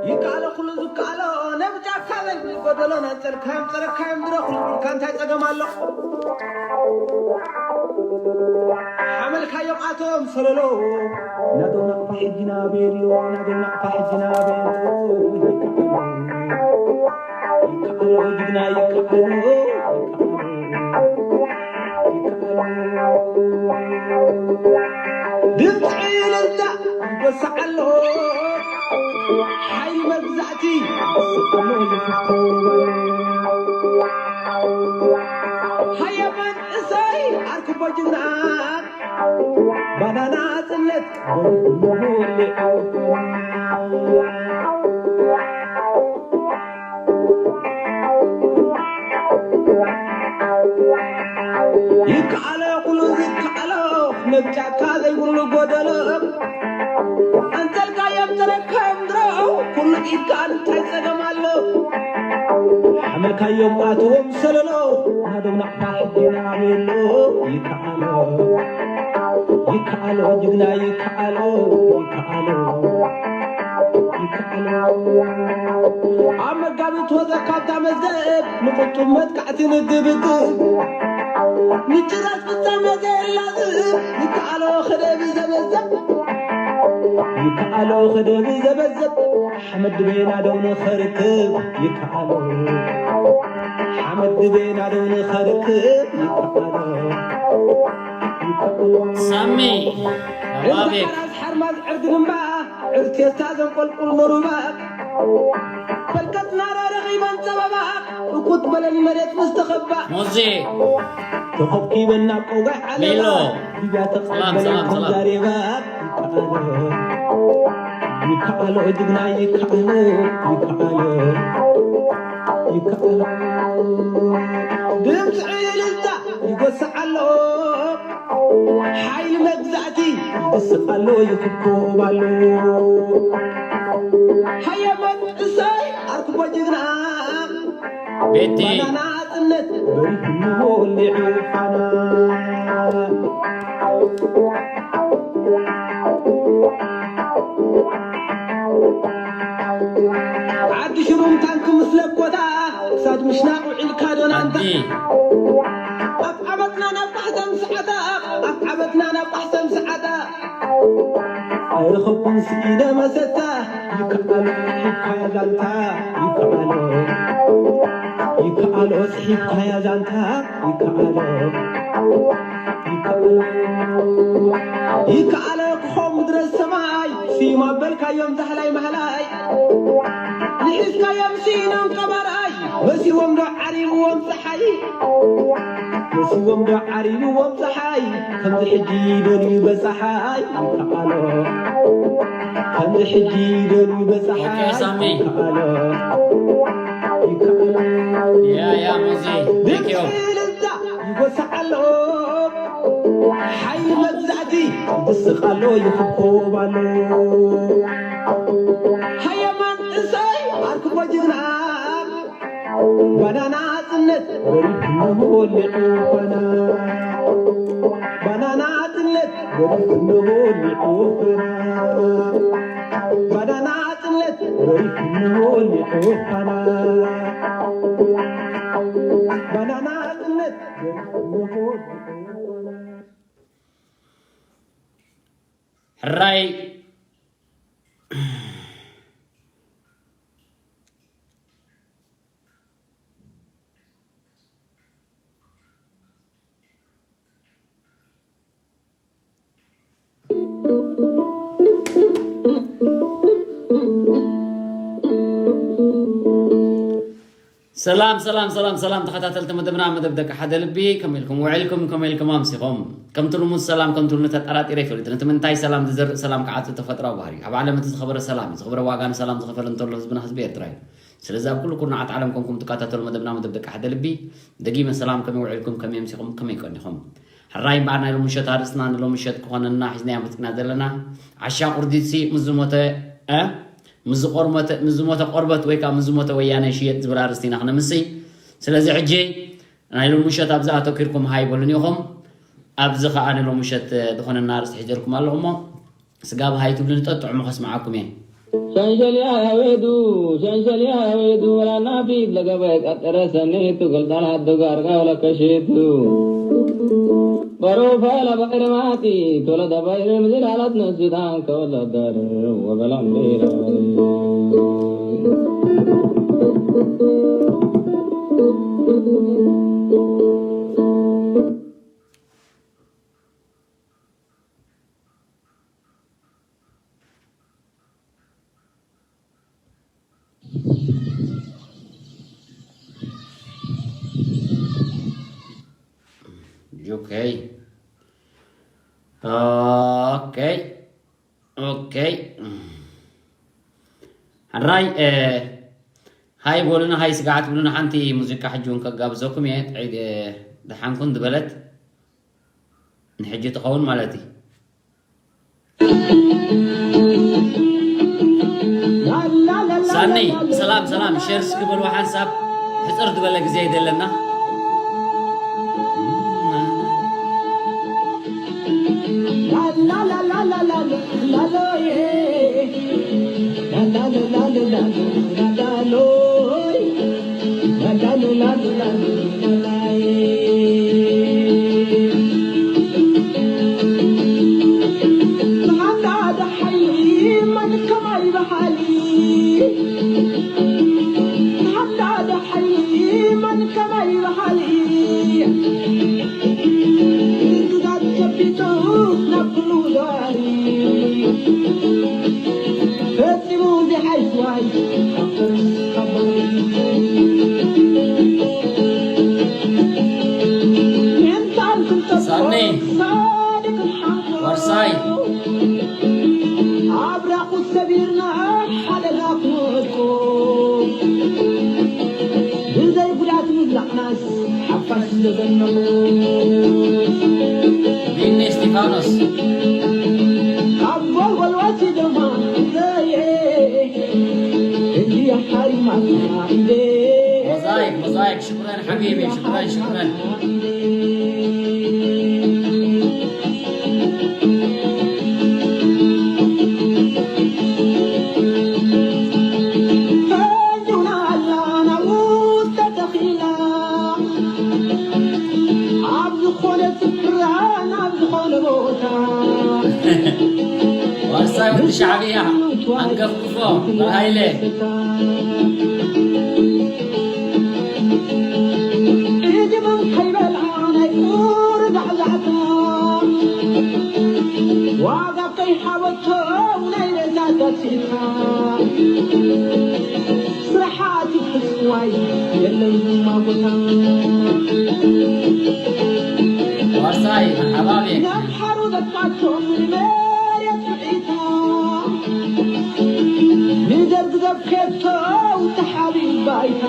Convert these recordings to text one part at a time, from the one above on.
ይከኣሎ ኩሉ ዝከኣሎ፣ ነብ ጫካ ዘይ ጎደሎ፣ ነጸልካዮም ጸረካዮም ድሮ ኩሉ ኢልካ እንታይ ጸገም ኣሎ? ሓመልካዮም ኣቶም ሰለሎ፣ ናደው ናቕፋ ሕጂ ናበየሎ፣ ናደው ናቕፋ ሕጂ ናበየሎ። ይከኣሎ፣ ይከኣሎ ጅግና ይከኣሎ፣ ይከኣሎ፣ ይከኣሎ። ድምፂ እልልታ ይጎስዕ ኣሎ፣ ሓይሊ መግዛእቲ ይጎስዕ ኣሎ፣ ይፍቶ። ሃየ መንእሰይ ኣርክቦ ጅግና፣ ባና ናጽነት ይከኣሎ ኩሉ ዝከኣሎ፣ ነብ ጫካ ዘይብሉ ጎደሎ። ኣንጸልካዮም ተረካዮም ድሮ፣ ኩሉ ኢድካ እንታይ ጸገም ኣሎ? ሓመልካዮም ኣትዎም ሰለሎ፣ ናደው ናቕፋ ሕጂ ናበየሎ። ይከኣሎ፣ ይከኣሎ ጅግና ይከኣሎ፣ ይከኣሎ፣ ይከኣሎ። ኣብ መጋቢት ወጸ ካብታ መዝገብ፣ ንቕልጡም መጥቃዕቲ ንግብግብ። ንጭራስ ፍጻመ ዘየላዝብ፣ ይከኣሎ ክደብ ዘበዘብ። ይከኣሎ ክደብ ዘበዘብ፣ ሓመድ ድቤ ናደው ንኸርክብ። ይከኣሎ፣ ሓመድ ድቤ ናደው ንኸርክብ። ይከኣሎ፣ ይከኣሎ። ሳሚ፣ እዛ ሓራስ ሓርማዝ ዕርዲ ድማ፣ ዕርቴታ ዘንቆልቁል ንሩባ። ፈልቀትና ረኺበን ጸበባ፣ እኩት በለን መሬት ምስ ተኸባ። ሙዚ። ተኸብኪበን ናብ ቀውጋዕ ዓለባ። ሜሎ። ሊብያ ሰላም፣ ተቐበለን ሰላም፣ ከም ሰላም። ዛሬባ። ይከኣሎ፣ ይከኣሎ ጅግና ይከኣሎ፣ ይከኣሎ፣ ይከኣሎ። ድምፂ እልልታ ይጎስዕ ኣሎ። ሓይሊ መግዛእቲ ይስቕ ኣሎ፣ ይኽብኮብ ኣሎ። ሃየ መንእሰይ ኣርክቦ ጅግና፣ ቤቲ። ባና ናጽነት በሪሁ ወሊዑ ፋና። ዓዲ ሽሩም ታንክ ምስ ለኮታ፣ ክሳድ ምሽናቕ ውዒልካ ዶና ኣንታ። ዓዲ። ኣብ ዓመትና ናብ ቃሕሰም ሰዓታ፣ ኣብ ዓመትና ናብ ቃሕሰም ሰዓታ። ኣይረኸብኩን ስኢነ መሰታ፣ ይከኣሎ ጽሒፍካያ ዛንታ፣ ይከኣሎ፣ ይከኣሎ ጽሒፍካያ ዛንታ፣ ይከኣሎ፣ ይከኣሎ፣ ይከኣሎ ክኾ ምድረ ሰማይ፣ ስዩም ኣበልካዮም ዛህላይ ማህላይ። ንሒዝካዮም ሲኢኖም ቀባራይ፣ መሲዎም ዶ ዓሪብዎም ጸሓይ? መሲዎም ዶ ዓሪብዎም ጸሓይ? ከምዚ ሕጂ ደልዩ በጸሓይ ይከኣሎ። ከምዚ ሕጂ ደልዩ በጸሓይ ኦኬ፣ ሳሚ። ይከኣሎ። ይከኣሎ። ያ፣ ያ፣ ሙዚ። Thank you። እልልታ ይጎስዕ ኣሎ። ሓይሊ መግዛእቲ ይስቕ ኣሎ፣ ይኽብኮብ ኣሎ። ሃየ መንእሰይ ኣርክቦ ጅግና፣ ባና ናጽነት በሪሁ ወሊዑ ፋና። ባና ናጽነት በሪሁ ወሊዑ ፋና። ባና ናጽነት በሪሁ ወሊዑ ፋና። ባና ናጽነት በሪሁ ወሊዑ ፋና። ሕራይ። ሰላም፣ ሰላም፣ ሰላም፣ ሰላም፣ ተኸታተልቲ መደብና፣ መደብ ደቂ ሓደ ልቢ፣ ከመይ ኢልኩም ውዒልኩም፣ ከመይ ኢልኩም ኣምሲኹም? ከምቲ ልሙድ ሰላም፣ ከምቲ ልሙድ ተጠራጢረ ኣይፈልጥን። እቲ ምንታይ ሰላም ዝዘርእ ሰላም ክዓጽድ ተፈጥሮኣዊ ባህሪ እዩ። ኣብ ዓለም እቲ ዝኸበረ ሰላም እዩ። ዝኸበረ ዋጋ ንሰላም ዝኸፈለ እንተሎ ህዝብና ህዝቢ ኤርትራ እዩ። ስለዚ ኣብ ኩሉ ኩርናዓት ዓለም ኮንኩም ትከታተሉ መደብና፣ መደብ ደቂ ሓደ ልቢ፣ ደጊመ ሰላም፣ ከመይ ውዒልኩም፣ ከመይ ኣምሲኹም፣ ከመይ ቀኒኹም? ሕራይ እምበኣር ናይ ሎሚ ምሸት ኣርእስትና ንሎሚ ምሸት ክኾነና ሒዝናዮ መጺእና ዘለና፣ ዓሻ ቁርዲትሲ ምስ ዝሞተ፣ እ? ምስ ዝቆርመተ-፣ ምስ ዝሞተ ቆርበት ወይ ከዓ ምስ ዝሞተ ወያነ ይሽየጥ ዝብል ኣርእስቲ ኢና ክነምሲ። ስለዚ ሕጂ ናይ ሎሚ ምሸት ኣብዚ ኣተኲርኩም ሃይ በሉኒ ኢኹም። ኣብዚ ከዓ ንሎሚ ምሸት ዝኾነና ኣርእስቲ ሒዘልኩም ኣለኹ እሞ፣ ስጋብ ሃይ ትብሉኒ ጠጥዑሙ ከስምዓኩም እየ። ሸንሸልያ ያዌዱ፣ ሸንሸልያ ያዌዱ፣ ወላና ፊት ለገበ ቀጠረ ሰኔቱ፣ ገልጣን ሀዶ ጋርጋ ወለከሼቱ። በሮፋ ለባይረ ማቲ፣ ቶለደ ባይረ ምድር አላት ነስዳን ከወለደር ወበላምቤራ። ኦኬ። ኦኬ። ኦኬ። ሕራይ፣ እ፣ ሃይ በሉና፣ ሃይ ስጋዕ ትብሉና። ሓንቲ ሙዚቃ ሕጂ እውን ከጋብዘኩም እየ። ጥዒ-፣ እ፣ ደሓንኩን ዝበለት ንሕጂ ትኸውን ማለት እዩ። ሳኒ፣ ሰላም፣ ሰላም። ሼር እስኪ በሉ ሓንሳብ። ሕጽር ዝበለ ግዜ ይደለና። ሳኒ፣ ዋርሳይ። ኣብራኹ ሰቢርና ሓደጋ ክወድቁ፣ ብዘይ ጉዳት ምብላዕናስ ሓፋሽ ዘገነሙ። ቢኒ እስጢፋኖስ። ካብ ጎልጎል ወሲዶማ ዘየ፣ እንዲያ ሓሪማትና ኢደ። ሞዛይክ፣ ሞዛይክ። ሽኩረን ሓቢቢ፣ ሽኩረን፣ ሽኩረን። ፈንጅና ኣላ ናብኡ ተተኺላ፣ ኣብ ዝኾነ ስፍራ፣ ናብ ዝኾነ ቦታ። ዋርሳይ ወዲ ሻዕብያ፣ ኣንገፍግፎ፣ በርሃይለ። ዕድመን ከይበልዓ ናይ ቁር ዛዕዛዕታ፣ ዋጋ ከይሃበቶ ናይ ሬሳ ታክሲታ፣ ስራሓት ይፍጽዋይ የለን ድማ ቦታ። ዋርሳይ፣ መርሓባ ቤክ። ንደርግ ዘብከቶ ተሓቢኡ ባይታ፣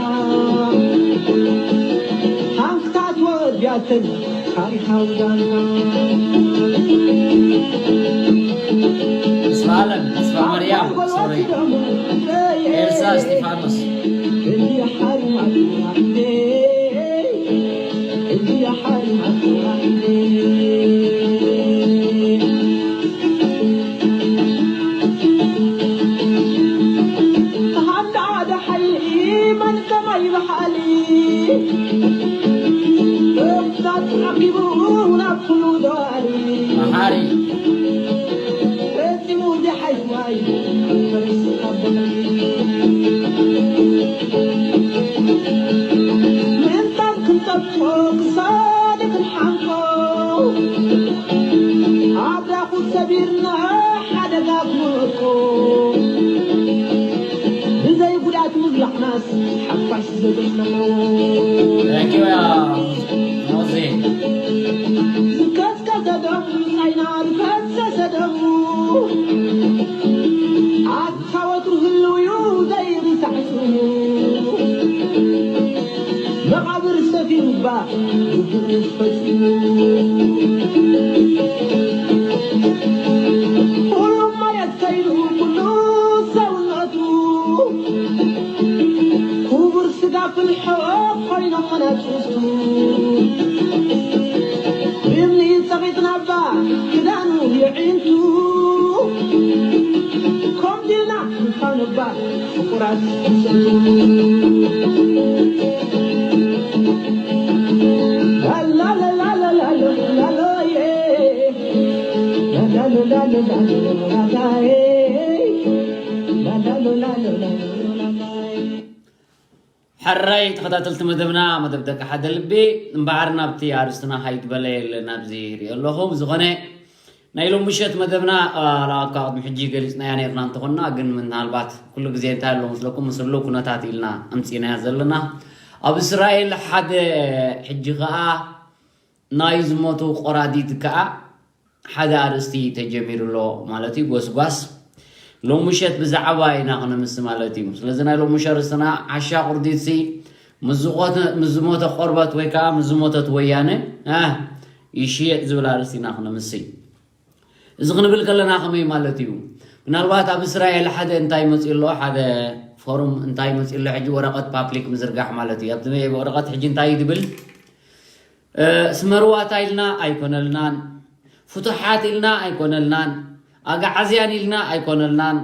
ታንክታት ወዲያተን ታሪኻዊ ዛንታ። ተስፋ ኣለም፣ ተስፋ ማርያም፣ ሶሪ፣ ኤልሳ እስጢፋኖስ። ተሃንዳ ሓደ ሓይሊ መን ከማይ በሓሊ፣ እምታት ዓቂቡ ናብ ኩሉ ደዋሊ። መሓሪ። ፈጺሙ ዘይሓይሽ ማይ ምእንታን ክንጠብቆ ክሳድ ክንሓንቆ፣ ኣብራኹ ሰቢርና ሓደጋ ክንወድቆ፣ ብዘይ ጉድኣት ምብላዕናስ ሓፋሽ ዘገነኖ። Thank you, uh, Ozzy. ዝቀዝቀዘ ደም ጻይና ዝፈሰሰ ደሙ፣ ኣታ ወትሩ ህልው እዩ ዘይርሳዕ ስሙ። መቓብር ሰፊሩ እባ ግቡኡ ፈጺሙ። ኩሉ መሬት ከይዱ ኩሉ ሰውነቱ፣ ክቡር ስጋ ፍልሖ ኮይኖም መናፍስቱ። ብእምኒ ጸቒጥና እባ ክዳኑ የዒንቱ። ከምዚልና ሕራይ ተኸታተልቲ መደብና፣ መደብ ደቂ ሓደ ልቢ፣ እምበኣር ናብቲ ኣርእስትና ሃይት በለ የለን ኣብዚ ይሪኦ ኣለኹ። ብዝኾነ ናይ ሎሚ ምሸት መደብና፣ ኣ፣ ላካ ቅድሚ ሕጂ ገሊጽናያ ነርና እንተኾንና፣ ግን ምናልባት ኩሉ ግዜ እንታይ ኣሎ መስለኩም፣ ምስ ህሉው ኩነታት ኢልና ኣምጺእናያ ዘለና። ኣብ እስራኤል ሓደ፣ ሕጂ ከኣ ናይ ዝሞቱ ቆራዲት ከኣ ሓደ ኣርእስቲ ተጀሚሩ ኣሎ ማለት እዩ፣ ጎስጓስ። ሎሚ ምሸት ብዛዕባ ኢና ክነምሲ ማለት እዩ። ስለዚ ናይ ሎሚ ምሸት ርእስትና ዓሻ ቁርዲትሲ ምስ ዝኾተ-፣ ምስ ዝሞተ ቆርበት ወይ ከዓ ምስ ዝሞተት ወያነ፣ እ፣ ይሽየጥ ዝብል ኣርእስቲ ኢና ክነምሲ። እዚ ክንብል ከለና ከመይ ማለት እዩ? ምናልባት ኣብ እስራኤል ሓደ እንታይ መፂኡ ኣሎ፣ ሓደ ፎርም እንታይ መፂኡ ኣሎ፣ ሕጂ ወረቐት ፓብሊክ ምዝርጋሕ ማለት እዩ። ኣብቲ ወረቐት ሕጂ እንታይ እዩ ዝብል? እ፣ ስመርዋታ ኢልና ኣይኮነልናን፣ ፍቱሓት ኢልና ኣይኮነልናን፣ ኣግዓዝያን ኢልና ኣይኮነልናን፣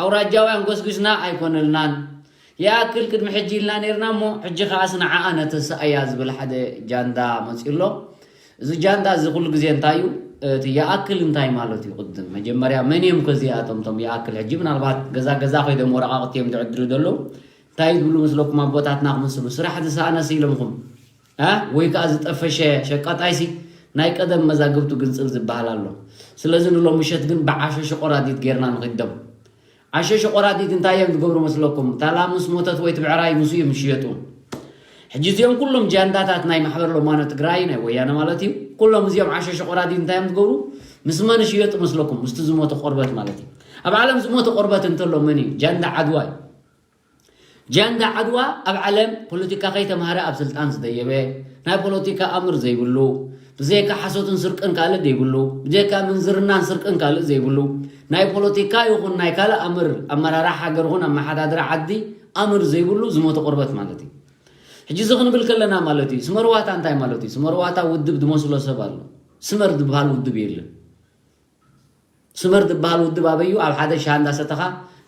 ኣውራጃውያን ጎስጒስና ኣይኮነልናን። ይኣክል ቅድሚ ሕጂ ኢልና ነርና እሞ፣ ሕጂ ከኣስ ንዓኣ ነተስኣያ ዝብል ሓደ ጃንዳ መጺኡ ኣሎ። እዚ ጃንዳ እዚ ኩሉ ግዜ እንታይ እዩ? እቲ ይኣክል እንታይ ማለት እዩ? ቅድም መጀመርያ መን እዮም ከ እዚኣቶም እቶም ይኣክል? ሕጂ ምናልባት ገዛ ገዛ ከይዶም ወረቓቕቲ እዮም ዝዕድሉ ዘለዉ። እንታይ ዝብሉ መስለኩም ኣቦታትና ክመስሉ? ስራሕ ዝሰኣነስ ኢሎምኹም። እ? ወይ ከኣ ዝጠፈሸ ሸቃጣይሲ ናይ ቀደም መዛግብቱ ግንጽል ዝበሃል ኣሎ። ስለዚ ንሎም ምሸት ግን ብዓሸ ሽቆራዲት ጌርና ንኺደም። ዓሸ ሽቆራዲት እንታይ እዮም ዝገብሩ መስለኩም? ታላ ምስ ሞተት ወይ ትብዕራይ ምስ እዮም ዝሽየጡ። ሕጂ እዚኦም ኩሎም ጃንዳታት ናይ ማሕበር ሎማኖ ትግራይ፣ ናይ ወያነ ማለት እዩ። ኩሎም እዚኦም ዓሸ ሽቆራዲት እንታይ እዮም ዝገብሩ? ምስ መን ይሽየጡ መስለኩም? ምስቲ ዝሞተ ቆርበት ማለት እዩ። ኣብ ዓለም ዝሞተ ቆርበት እንተሎ መን እዩ? ጃንዳ ዓድዋ እዩ። ጃንዳ ዓድዋ ኣብ ዓለም ፖለቲካ ከይተማህረ ኣብ ስልጣን ዝደየበ፣ ናይ ፖለቲካ ኣምር ዘይብሉ፣ ብዘይካ ሓሶትን ስርቅን ካልእ ዘይብሉ፣ ብዘይካ ምንዝርናን ስርቅን ካልእ ዘይብሉ፣ ናይ ፖለቲካ ይኹን ናይ ካልእ ኣምር፣ ኣመራርሓ ሃገር ይኹን ኣመሓዳድራ ዓዲ ኣምር ዘይብሉ ዝሞተ ቆርበት ማለት እዩ። ሕጂ እዚ ክንብል ከለና ማለት እዩ፣ ስመርዋታ እንታይ ማለት እዩ? ስመርዋታ ውድብ ዝመስሎ ሰብ ኣሎ። ስመር ዝበሃል ውድብ የለን። ስመር ዝበሃል ውድብ ኣበዩ? ኣብ ሓደ ሻሂ እንዳሰተኻ፣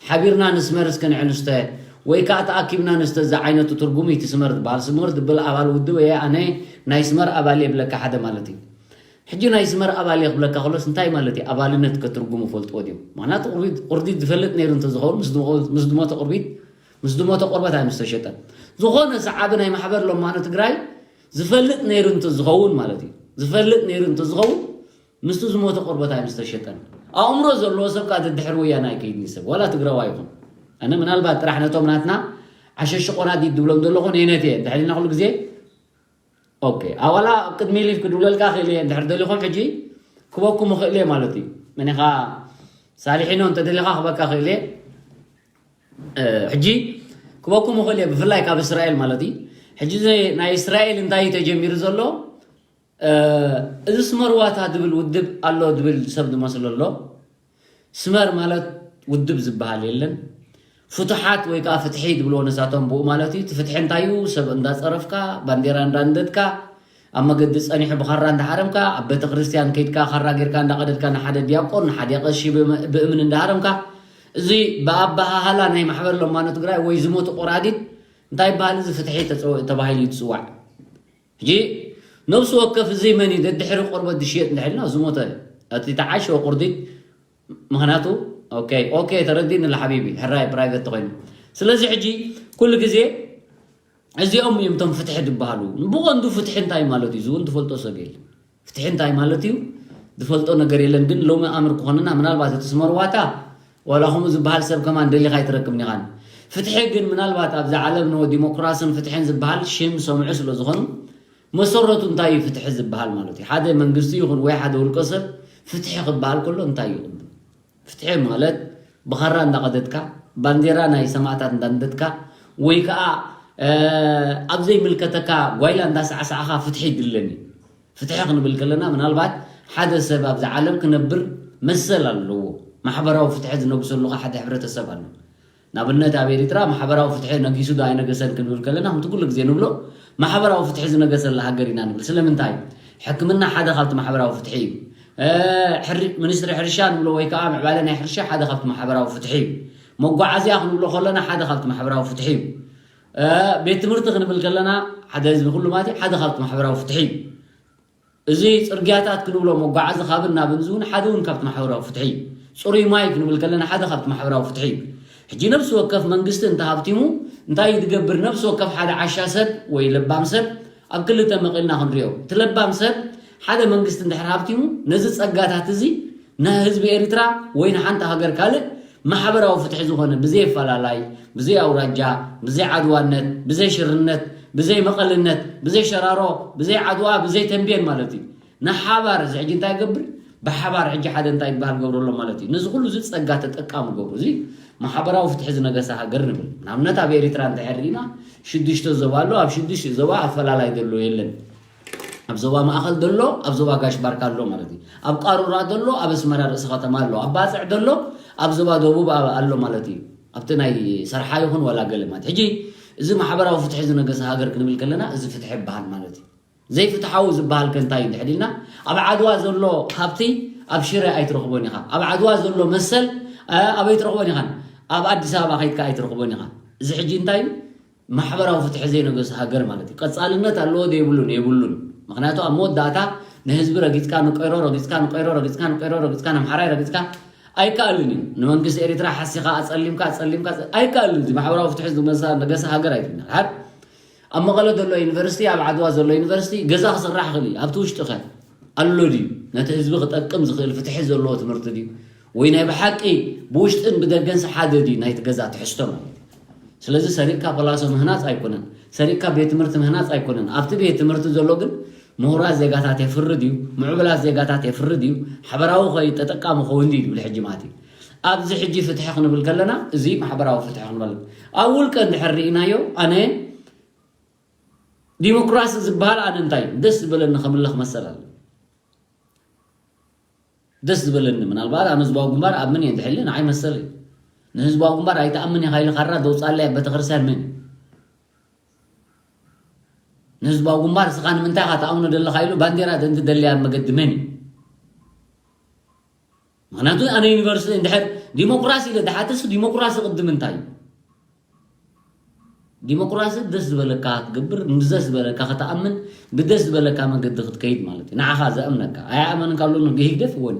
ሓቢርና ንስመር እስከ ንዕ ንስተ፣ ወይ ከኣ ተኣኪብና ንስተ ዝዓይነቱ ትርጉም እዩ እቲ ስመር ዝበሃል። ስመር ዝብል ኣባል ውድብ እየ፣ ኣነ ናይ ስመር ኣባል እየ ይብለካ ሓደ ማለት እዩ። ሕጂ ናይ ስመር ኣባል እየ ክብለካ ከሎስ እንታይ ማለት እዩ? ኣባልነት ከትርጉሙ ፈልጥዎ ድዮም? ምኽንያቱ ቁርቢት-፣ ቁርዲት ዝፈልጥ ነይሩ እንተዝኸውን ምስ ድሞ-፣ ምስ ድሞተ ቁርቢት፣ ምስ ድሞተ ቆርበት ኣይምስተሸጠን። ዝኾነ ሰዓቢ ናይ ማሕበር ሎማኖ ትግራይ ዝፈልጥ ነይሩ እንተዝኸውን ማለት እዩ። ዝፈልጥ ነይሩ እንተዝኸውን ምስቲ ዝሞተ ቆርበት ኣይምስተሸጠን። ኣእምሮ ዘለዎ ሰብ ከኣ ደድሕሪ ወያነ ኣይከይድን እዩ ሰብ፣ ዋላ ትግራዋይ ይኹን። ኣነ ምናልባት ጥራሕ ነቶም ናትና ዓሸሽ ቆራዲት ድብሎም ዘለኹ ነይነት እየ። እንድሕር ኢልና ኩሉ ግዜ፣ ኦኬ፣ ኣዋላ ኣብ ቅድሚ ኢሉ ክድውለልካ ክእል እየ። እንድሕር ደሊኹም ሕጂ ክበኩም እኽእል እየ ማለት እዩ። መኒኻ ሳሊሒኖ እንተደሊኻ ክበካ ክእል እየ። እ፣ ሕጂ ክበኩም እኽእል እየ፣ ብፍላይ ካብ እስራኤል ማለት እዩ። ሕጂ እዚ ናይ እስራኤል እንታይ እዩ ተጀሚሩ ዘሎ? እ፣ እዚ ስመር ዋታ ድብል ውድብ ኣሎ ድብል ሰብ ዝመስሎ ኣሎ። ስመር ማለት ውድብ ዝበሃል የለን። ፍቱሓት ወይ ከዓ ፍትሒ ድብልዎ ንሳቶም ብኡ ማለት እዩ። እቲ ፍትሒ እንታይ እዩ? ሰብ እንዳፀረፍካ፣ ባንዴራ እንዳንደድካ፣ ኣብ መገዲ ፀኒሑ ብኻራ እንዳሃረምካ፣ ኣብ ቤተ ክርስቲያን ከይድካ፣ ካራ ጌርካ እንዳቐደድካ፣ ንሓደ ዲያቆን፣ ንሓደ ቀሺ ብእም-፣ ብእምኒ እንዳሃረምካ፣ እዚ ብኣበሃህላ ናይ ማሕበር ለማኖ ትግራይ ወይ ዝሞቱ ቆራዲት እንታይ ይበሃል? እዚ ፍትሒ ተፀው-፣ ተባሂሉ እዩ ዝፅዋዕ። ሕጂ ነብሲ ወከፍ እዚ መን እዩ? ደድሕሪ ቆርበት ዝሽየጥ እንድሕር ኢልና ዝሞተ፣ እቲ ተዓሸወ ቁርዲት። ምኽንያቱ፣ ኦኬ፣ ኦኬ፣ ተረዲእኒ ሓቢቢ፣ ሕራይ ፕራይቬት ተኾይኑ። ስለዚ ሕጂ ኩሉ ግዜ እዚኦም እዮም እቶም ፍትሒ ዝበሃሉ። ብቐንዱ ፍትሒ እንታይ ማለት እዩ? እዚ እውን ዝፈልጦ ሰብ የለን። ፍትሒ እንታይ ማለት እዩ? ዝፈልጦ ነገር የለን። ግን ሎሚ ኣምር ክኾንና፣ ምናልባት እቲ ስመርዋታ ዋላ ከምኡ ዝበሃል ሰብ ከማን ደሊኻ ኣይትረክብን ኢኻን። ፍትሒ ግን ምናልባት ኣብዚ ዓለም ን ዲሞክራስን ፍትሕን ዝበሃል ሽም ሰምዑ ስለ ዝኾኑ፣ መሰረቱ እንታይ እዩ ፍትሒ ዝበሃል ማለት እዩ? ሓደ መንግስቲ ይኹን ወይ ሓደ ውልቀ ሰብ ፍትሒ ክበሃል ከሎ እንታይ እዩ ቅድም? ፍትሒ ማለት ብኻራ እንዳቐደድካ፣ ባንዴራ ናይ ሰማእታት እንዳንደድካ፣ ወይ ከኣ፣ እ፣ ኣብ ዘይምልከተካ ጓይላ እንዳሳዕሳዕኻ ፍትሒ ይድለኒ። ፍትሒ ክንብል ከለና ምናልባት ሓደ ሰብ ኣብዚ ዓለም ክነብር መሰል ኣለዎ። ማሕበራዊ ፍትሒ ዝነግሰሉ ከኣ ሓደ ሕብረተሰብ ኣሎ። ንኣብነት ኣብ ኤሪትራ ማሕበራዊ ፍትሒ ነጊሱ ዶ ኣይነገሰን ክንብል ከለና፣ ከምቲ ኩሉ ግዜ ንብሎ ማሕበራዊ ፍትሒ ዝነገሰላ ሃገር ኢና ንብል። ስለምንታይ? ሕክምና ሓደ ካብቲ ማሕበራዊ ፍትሒ እዩ። እ፣ ሕሪ-፣ ሚኒስትሪ ሕርሻ ንብሎ ወይ ከኣ ምዕባለ ናይ ሕርሻ ሓደ ካብቲ ማሕበራዊ ፍትሒ እዩ። መጓዓዝያ ክንብሎ ከለና ሓደ ካብቲ ማሕበራዊ ፍትሒ እዩ። ቤት ትምህርቲ ክንብል ከለና ሓደ ህዝቢ ኩሉ ማለት ሓደ ካብቲ ማሕበራዊ ፍትሒ እዩ። እዚ ጽርግያታት ክንብሎ መጓዓዚ ካብን ናብን ዝውን ሓደ እውን ካብቲ ማሕበራዊ ፍትሒ እዩ። ጽሩይ ማይ ክንብል ከለና ሓደ ካብቲ ማሕበራዊ ፍትሒ እዩ። ሕጂ ነብሲ ወከፍ መንግስቲ እንተሃብቲሙ እንታይ ዝገብር? ነብሲ ወከፍ ሓደ ዓሻ ሰብ ወይ ለባም ሰብ ኣብ ክልተ መቒልና ክንሪኦ። እቲ ለባም ሰብ ሓደ መንግስቲ እንድሕር ሃብቲሙ ነዚ ጸጋታት እዚ ንህዝቢ ኤሪትራ ወይ ንሓንቲ ሃገር ካልእ ማሕበራዊ ፍትሒ ዝኾነ ብዘይ ኣፈላላይ፣ ብዘይ ኣውራጃ፣ ብዘይ ዓድዋነት፣ ብዘይ ሽርነት፣ ብዘይ መቐልነት፣ ብዘይ ሸራሮ፣ ብዘይ ዓድዋ፣ ብዘይ ተንቤን ማለት እዩ። ንሓባር እዚ ሕጂ እንታይ ይገብር? ብሓባር ሕጂ ሓደ እንታይ ይበሃል ገብረሎ ማለት እዩ። ነዚ ኩሉ እዚ ጸጋ ተጠቃሚ ገብሩ። እዚ ማሕበራዊ ፍትሒ ዝነገሰ ሃገር ንብል። ንኣብነት ኣብ ኤሪትራ እንድሕር ርኢና ሽዱሽተ ዞባ ኣሎ። ኣብ ሽዱሽተ ዞባ ኣፈላላይ ዘሎ የለን። ኣብ ዞባ ማእኸል ዘሎ ኣብ ዞባ ጋሽ ባርካ ኣሎ ማለት እዩ። ኣብ ቃሩራ ዘሎ ኣብ ኣስመራ ርእሲ ከተማ ኣሎ። ኣብ ባጽዕ ዘሎ ኣብ ዞባ ደቡብ ኣሎ ማለት እዩ። ኣብቲ ናይ ሰርሓ ይኹን ዋላ ገለ ማለት ሕጂ እዚ ማሕበራዊ ፍትሒ ዝነገሰ ሃገር ክንብል ከለና እዚ ፍትሒ ይበሃል ማለት እዩ። ዘይፍትሓዊ ዝበሃል ከ እንታይ እዩ እንድሕር ኢልና ኣብ ዓድዋ ዘሎ ሃብቲ ኣብ ሽረ ኣይትረኽቦን ኢኻ። ኣብ ዓድዋ ዘሎ መሰል ኣበይ ትረኽቦን ኢኻን ኣብ ኣዲስ ኣበባ ከይድካ ኣይትረኽቦን ኢኻ። እዚ ሕጂ እንታይ እዩ? ማሕበራዊ ፍትሒ ዘይነገሱ ሃገር ማለት እዩ። ቀጻልነት ኣለዎ ዶ የብሉን? የብሉን። ምክንያቱ ኣብ መወዳእታ ንህዝቢ ረጊጽካ ንቀይሮ ረጊጽካ ንቀይሮ ረጊጽካ ንቀይሮ ረጊጽካ ንኣምሓራይ ረጊጽካ ኣይከኣልን እዩ። ንመንግስቲ ኤሪትራ ሓሲኻ ኣጸሊምካ ኣጸሊምካ ኣይከኣልን። እዚ ማሕበራዊ ፍትሒ ዝነገሰ ሃገር ኣይትብልና። ኣብ መቐለ ዘሎ ዩኒቨርሲቲ ኣብ ዓድዋ ዘሎ ዩኒቨርሲቲ ገዛ ክስራሕ ይኽእል እዩ። ኣብቲ ውሽጢ ከ ኣሎ ድዩ? ነቲ ህዝቢ ክጠቅም ዝኽእል ፍትሒ ዘለዎ ትምህርቲ ድዩ? ወይ ናይ ብሓቂ ብውሽጥን ብደገንስ ሓደ ድዩ ናይቲ ገዛ ትሕዝቶ ማለት እዩ? ስለዚ ሰሪቕካ ፖላሶ ምህናፅ ኣይኮነን፣ ሰሪቕካ ቤት ትምህርቲ ምህናፅ ኣይኮነን። ኣብቲ ቤት ትምህርቲ ዘሎ ግን ምሁራት ዜጋታት የፍሪ ድዩ? ምዕቡላት ዜጋታት የፍሪ ድዩ? ሓበራዊ ተጠቃሚ ኸውን ድዩ ዝብል ሕጂ ማለት እዩ። ኣብዚ ሕጂ ፍትሒ ክንብል ከለና እዚ ማሕበራዊ ፍትሒ ክንበል ኣብ ውልቀ እንድሕር ርኢናዮ ኣነ ዲሞክራሲ ዝበሃል ኣነ እንታይ ደስ ዝበለኒ ከምለ ክመሰል ኣለ ደስ ዝበለኒ ምናልባት ኣነ ህዝባዊ ግንባር ኣብ ምን እየ እንድሕለ ንዓይ መሰል እዩ። ንህዝባዊ ግንባር ኣይተኣምን ኢኻ ኢሉ ካራ ዘውፃለይ ኣብ ቤተክርስትያን ምን ንህዝባዊ ግንባር እስኻ ንምንታይ ኢኻ ተኣምኖ ዘለኻ ኢሉ ባንዴራ እንድደለያ መገዲ መን እዩ? ምክንያቱ ኣነ ዩኒቨርሲቲ እንድሕር ዲሞክራሲ ኢለ ድሓተስ ዲሞክራሲ ቅድም እንታይ እዩ? ዲሞክራሲ ደስ ዝበለካ ክትገብር፣ ብደስ ዝበለካ ክትኣምን፣ ብደስ ዝበለካ መገዲ ክትከይድ ማለት እዩ። ንዓኻ ዘእምነካ። ኣይኣመንን ካብ ሎሚ ግሂግደፍ እወን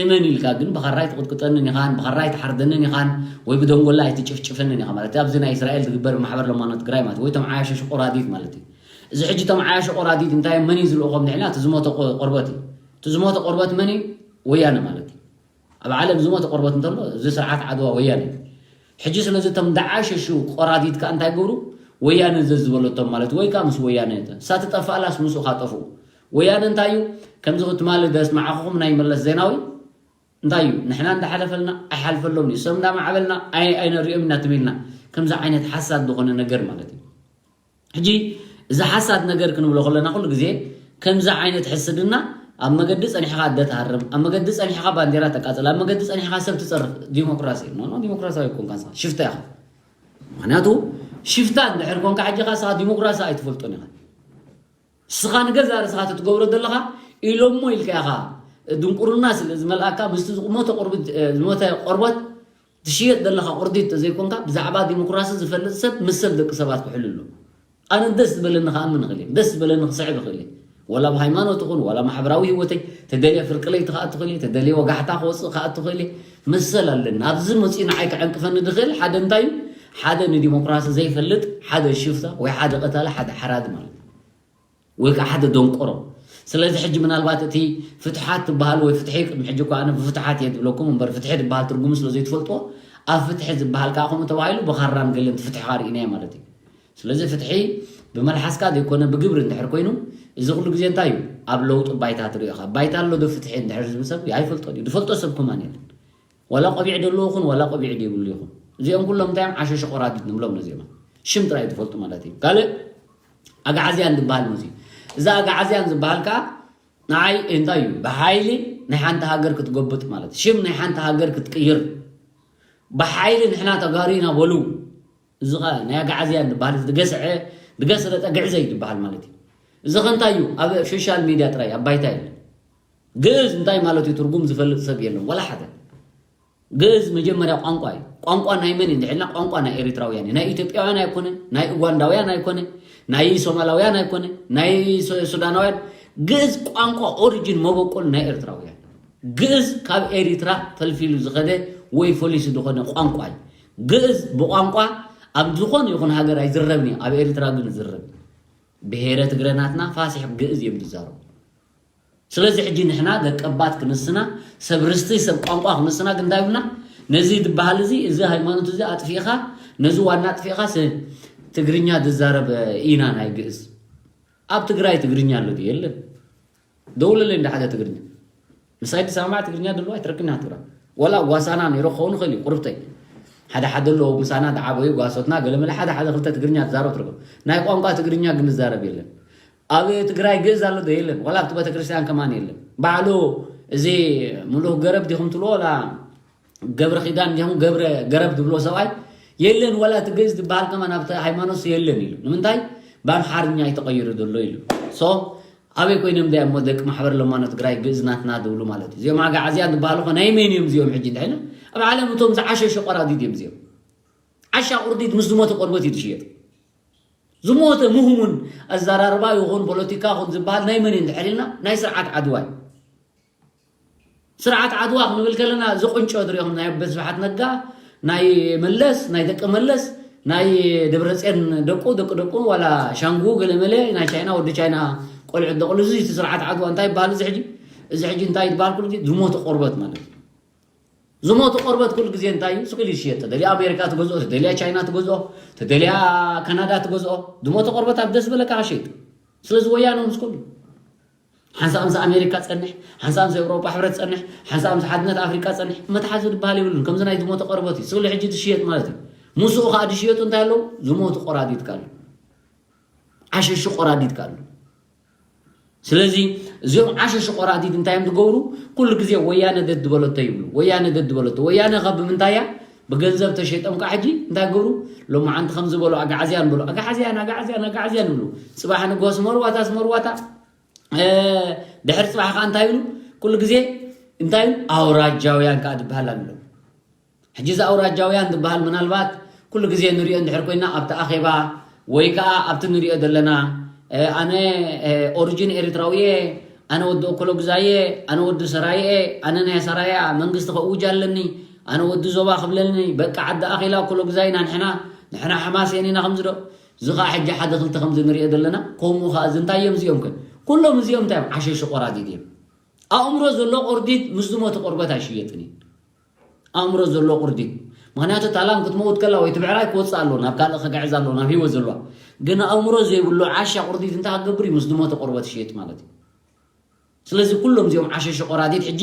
እመን ኢልካ ግን ብኻራ ኣይትቕጥቅጠንን ኢኻን፣ ብኻራ ኣይትሓርደንን ኢኻን፣ ወይ ብደንጎላ ኣይትጭፍጭፈንን ኢኻ ማለት እዩ። ኣብዚ ናይ እስራኤል ዝግበር ማሕበር ለማኖ ትግራይ ማለት ወይ ቶም ዓያሸሽ ቆራዲት ማለት እዩ። እዚ ሕጂ ቶም ዓያሸ ቆራዲት እንታይ እዮም? መን እዩ ዝልእኾም ንሕና? እቲ ዝሞተ ቆ-፣ ቆርበት እዩ። እቲ ዝሞተ ቆርበት መን እዩ? ወያነ ማለት እዩ። ኣብ ዓለም ዝሞተ ቆርበት እንተሎ እዚ ስርዓት ዓድዋ ወያነ እዩ። ሕጂ ስለዚ እቶም ደዓሸሹ ቆራዲት ከኣ እንታይ ገብሩ? ወያነ ዘዝበለቶም ማለት ወይ ከኣ ምስ ወያነ እተ-፣ እሳ ትጠፍኣላስ ምስኡ ካጠፍኡ። ወያነ እንታይ እዩ? ከምዚ ክትማሊ ደስማዕኹም ናይ መለስ ዜናዊ እንታይ እዩ? ንሕና እንዳሓለፈልና ኣይሓልፈሎም እዩ። ሰብ እንዳማዕበልና ኣይ-፣ ኣይነሪኦም ኢና ትም ኢልና። ከምዚ ዓይነት ሓሳድ ዝኾነ ነገር ማለት እዩ። ሕጂ እዚ ሓሳድ ነገር ክንብሎ ከለና ኩሉ ግዜ ከምዚ ዓይነት ሕስድና ኣብ መገዲ ጸኒሕኻ ኣደ ትሃርም፣ ኣብ መገዲ ጸኒሕኻ ባንዴራ ተቃጽል፣ ኣብ መገዲ ጸኒሕኻ ሰብ ትጸርፍ ዲሞክራሲ እዩ። ኖ፣ ኖ፣ ዲሞክራሲያዊ ኣይኮንካ ንስኻ፣ ሽፍታ ኢኻ። ምኽንያቱ ሽፍታ እንድሕር ኮንካ ሕጂ ኻ ንስኻ ዲሞክራሲ ኣይትፈልጦን ኢኻ። ንስኻ ንገዛ ርእስኻ እቲ ትገብሮ ዘለኻ ኢሎሞ ኢልካ ኢኻ ድንቁርና ስለ ዝመልኣካ ምስቲ ዝሞተ ቆርበት፣ ዝሞተ ቆርበት ትሽየጥ ዘለኻ ቁርዲት ተዘይኮንካ ብዛዕባ ዲሞክራሲ ዝፈልጥ ሰብ መሰል ደቂ ሰባት ክሕሉ ኣሎ። ኣነ ደስ ዝበለኒ ክኣምን እኽእል እየ፣ ደስ ዝበለኒ ክስዕብ እኽእል እየ። ዋላ ብሃይማኖት ይኹን ዋላ ማሕበራዊ ህይወተይ ተደልየ ፍርቂ ለይቲ ክኣቱ እኽእል እየ፣ ተደልየ ወጋሕታ ክወፅእ ክኣቱ እኽእል እየ። መሰል ኣለኒ። ኣብዚ መፂኡ ንዓይ ክዕንቅፈኒ ዝኽእል ሓደ እንታይ እዩ? ሓደ ንዲሞክራሲ ዘይፈልጥ ሓደ ሽፍታ ወይ ሓደ ቀታሊ ሓደ ሓራዲ ማለት እዩ። ወይ ከዓ ሓደ ደንቆሮ። ስለዚ ሕጂ ምናልባት እቲ ፍትሓት ትበሃል ወይ ፍትሒ ቅድሚ ሕጂ እኳ ኣነ ብፍትሓት እየ ዝብለኩም እምበር ፍትሒ ዝበሃል ትርጉሙ ስለ ዘይትፈልጥዎ ኣብ ፍትሒ ዝበሃል ከዓ ከምኡ ተባሂሉ ብኻራን ገለን ፍትሕኻ ርኢናዮ ማለት እዩ። ስለዚ ፍትሒ ብመልሓስካ ዘይኮነ ብግብሪ እንድሕር ኮይኑ እዚ ኩሉ ግዜ እንታይ እዩ ኣብ ለውጢ ባይታ ትሪኦ ኢኻ። ባይታ ኣሎ ዶ ፍትሒ እንድሕር ዝብል ሰብ ኣይፈልጦን እዩ። ዝፈልጦ ሰብ ከማን የለን። ዋላ ቆቢዕ ደለዎ ይኹን ዋላ ቆቢዕ ዘይብሉ ይኹን እዚኦም ኩሎም እንታይ እዮም ዓሸሸ ቆራዲት ንብሎም ነዚኦም ሽም ጥራይ ትፈልጡ ማለት እዩ። ካልእ ኣግዓዝያን ዝበሃል መፅዩ። እዚ ኣግዓዝያን ዝበሃል ከዓ ንዓይ እንታይ እዩ ብሓይሊ ናይ ሓንቲ ሃገር ክትጎብጥ ማለት ሽም ናይ ሓንቲ ሃገር ክትቅይር ብሓይሊ ንሕና ተጋሩ ኢና በሉ። እዚ ኸ ናይ ኣግዓዝያን ዝበሃል እዚ ዝገስዐ ዝገስረጠ ግዕዘይ ዝበሃል ማለት እዩ። እዚ ኸ እንታይ እዩ ኣብ ሶሻል ሚድያ ጥራይ ኣብ ባይታ የለን። ግእዝ እንታይ ማለት እዩ ትርጉም ዝፈልጥ ሰብ የለን ዋላ ሓደ። ግእዝ መጀመርያ ቋንቋ እዩ። ቋንቋ ናይ መን እዩ እንድሕልና፣ ቋንቋ ናይ ኤሪትራውያን እዩ። ናይ ኢትዮጵያውያን ኣይኮነ፣ ናይ ኡጋንዳውያን ኣይኮነ፣ ናይ ሶማላውያን ኣይኮነ፣ ናይ ሱ- ሱዳናውያን። ግእዝ ቋንቋ ኦሪጂን መበቆል ናይ ኤርትራውያን። ግእዝ ካብ ኤሪትራ ፈልፊሉ ዝኸደ ወይ ፈሊሱ ዝኾነ ቋንቋ እዩ። ግእዝ ብቋንቋ ኣብ ዝኾነ ይኹን ሃገር ኣይዝረብን እዩ። ኣብ ኤሪትራ ግን ዝረብ። ብሄረ ትግረ ናትና ፋሲሕ ግእዝ እዮም ዝዛረቡ። ስለዚ ሕጂ ንሕና ደቀባት ክንስና፣ ሰብ ርስቲ ሰብ ቋንቋ ክንስና ግን እንታይ ብልና? ነዚ ዝበሃል እዚ፣ እዚ ሃይማኖት እዚ ኣጥፊእኻ፣ ነዚ ዋና ኣጥፊእኻ ስ- ትግርኛ ዝዛረብ ኢና ናይ ግእዝ። ኣብ ትግራይ ትግርኛ ኣሎ ድዩ? የለን። ደውለለይ እንደ ሓደ ትግርኛ። ምሳይ ዝሰማማዕ ትግርኛ ደሎ ኣይትረክብና ትግራ። ወላ ጓሳና ነይሮ ክኸውን ይኽእል እዩ፣ ቁርብተይ። ሓደ ሓደ ኣሎ ምሳና ዝዓበዩ ጓሶትና ገለመለ ሓደ ሓደ ክልተ ትግርኛ ትዛረብ ትረክብ። ናይ ቋንቋ ትግርኛ ግን ዝዛረብ የለን። ኣብ ትግራይ ግእዝ ኣሎ ዶ? የለን። ወላ ኣብቲ ቤተክርስትያን ከማን የለን። ባዕሉ እዚ ምሉክ ገረብ ዲኹም ትብሎ ወላ ገብረ ኪዳን ዲኹም ገብረ ገረብ ትብሎ ሰብኣይ የለን። ወላ እቲ ግእዝ ዝበሃል ከማን ኣብቲ ሃይማኖት የለን ኢሉ። ንምንታይ? ብኣምሓርኛ እዩ ተቐይሩ ዘሎ ኢሉ። ሶ ኣበይ ኮይኖም ዳ እሞ ደቂ ማሕበር ለማኖ ትግራይ ግእዝ ናትና ዝብሉ ማለት እዩ? እዚኦም ኣጋዓዝያን ዝበሃሉ ኸ ናይ መን እዮም እዚኦም? ሕጂ እንድሕና ኣብ ዓለም እቶም ዝዓሸሹ ቆራዲድ እዮም እዚኦም። ዓሻ ቁርዲድ ምስ ዝሞተ ቆርበት እዩ ዝሽየጥ። ዝሞተ ምህሙን ኣዘራርባ ይኹን ፖለቲካ ይኹን ዝበሃል ናይ መን እዩ እንድሕር ኢልና ናይ ስርዓት ዓድዋ እዩ። ስርዓት ዓድዋ ክንብል ከለና እዚ ቁንጮ ትሪኦም ናይ ኣቦ ስብሓት ነጋ፣ ናይ መለስ፣ ናይ ደቂ መለስ፣ ናይ ደብረፅዮን ደቁ፣ ደቂ ደቁ፣ ዋላ ሻንጉ ገለመለ ናይ ቻይና፣ ወዲ ቻይና ቆልዑት ደቕሉ፣ እዚ እቲ ስርዓት ዓድዋ እንታይ ይበሃል? እዚ ሕጂ እዚ ሕጂ እንታይ ይበሃል? ኩሉ ግዜ ዝሞተ ቆርበት ማለት እዩ። ዝሞተ ቆርበት ኩሉ ግዜ እንታይ እዩ? ስቕ ኢሉ ይሽየጥ። ተደልያ ኣሜሪካ ትገዝኦ፣ ተደልያ ቻይና ትገዝኦ፣ ተደልያ ካናዳ ትገዝኦ። ዝሞተ ቆርበት ኣብ ደስ በለካ ሸይጥ። ስለዚ ወያነ ምስ ኩሉ ሓንሳእ ምስ ኣሜሪካ ጸንሕ፣ ሓንሳእ ምስ ኤውሮጳ ሕብረት ጸንሕ፣ ሓንሳእ ምስ ሓድነት ኣፍሪቃ ጸንሕ፣ መትሓዚ ዝበሃል የብሉን። ከምዚ ናይ ዝሞተ ቆርበት እዩ። ስቕሊ ሕጂ ትሽየጥ ማለት እዩ። ምስኡ ከዓ ዝሽየጡ እንታይ ኣለዉ? ዝሞቱ ቆራዲትካ ኣለዉ። ዓሸሹ ቆራዲትካ ኣለዉ። ስለዚ እዚኦም ዓሸሹ ቆራዲት እንታይ እዮም ዝገብሩ? ኩሉ ግዜ ወያነ ደድበለቶ ይብሉ። ወያነ ደድበለቶ። ወያነ ካብ ብምንታይ እያ? ብገንዘብ ተሸይጦም ከዓ ሕጂ እንታይ ገብሩ? ሎማዓንቲ ከም ዝበሉ ኣጋዓዝያን በሉ። ኣጋዓዝያን፣ ኣጋዓዝያን፣ ኣጋዓዝያን ይብሉ። ጽባሕ ንግሆ ስመርዋታ፣ ስመርዋታ። እ፣ ድሕሪ ጽባሕ ከዓ እንታይ ይብሉ? ኩሉ ግዜ እንታይ ይብሉ? ኣውራጃውያን ከዓ ዝበሃል ኣሎ። ሕጂ እዚ ኣውራጃውያን ዝበሃል ምናልባት ኩሉ ግዜ ንሪኦ እንድሕር ኮይና ኣብቲ ኣኼባ ወይ ከዓ ኣብቲ ንሪኦ ዘለና፣ እ፣ ኣነ፣ እ፣ ኦሪጂን ኤርትራዊ እየ፣ ኣነ ወዲ እኮሎ ግዛይ እየ፣ ኣነ ወዲ ሰራየ እየ፣ ኣነ ናይ ሰራያ መንግስቲ ከእውጅ ኣለኒ፣ ኣነ ወዲ ዞባ ክብለኒ፣ በቃ ዓዲ ኣኼላ እኮሎ ግዛይና ንሕና፣ ንሕና ሓማሴን ኢና ከምዚ ዶ? እዚ ከዓ ሕጂ ሓደ ክልተ ከምዚ ንሪኦ ዘለና፣ ከምኡ ከዓ እዚ እንታይ እዮም እዚኦም ከ? ኩሎም እዚኦም እንታይ እዮም? ዓሸሹ ቆራዲድ እዮም። ኣእምሮ ዘሎ ቆርዲድ ምስ ዝሞተ ቆርበት ኣይሽየጥን እዩ። ኣእምሮ ዘሎ ቁርዲድ። ምኽንያቱ ታላም ክትመውት ከላ ወይ ትብዕራይ ክወፅእ ኣለዎ፣ ናብ ካልእ ክግዕዝ ኣለዎ፣ ናብ ህይወት ዘለዋ። ግን ኣእምሮ ዘይብሉ ዓሻ ቁርዲድ እንታይ ክገብር እዩ? ምስ ዝሞተ ቆርበት ይሽየጥ ማለት እዩ። ስለዚ ኩሎም እዚኦም ዓሸሹ ቆራዲድ ሕጂ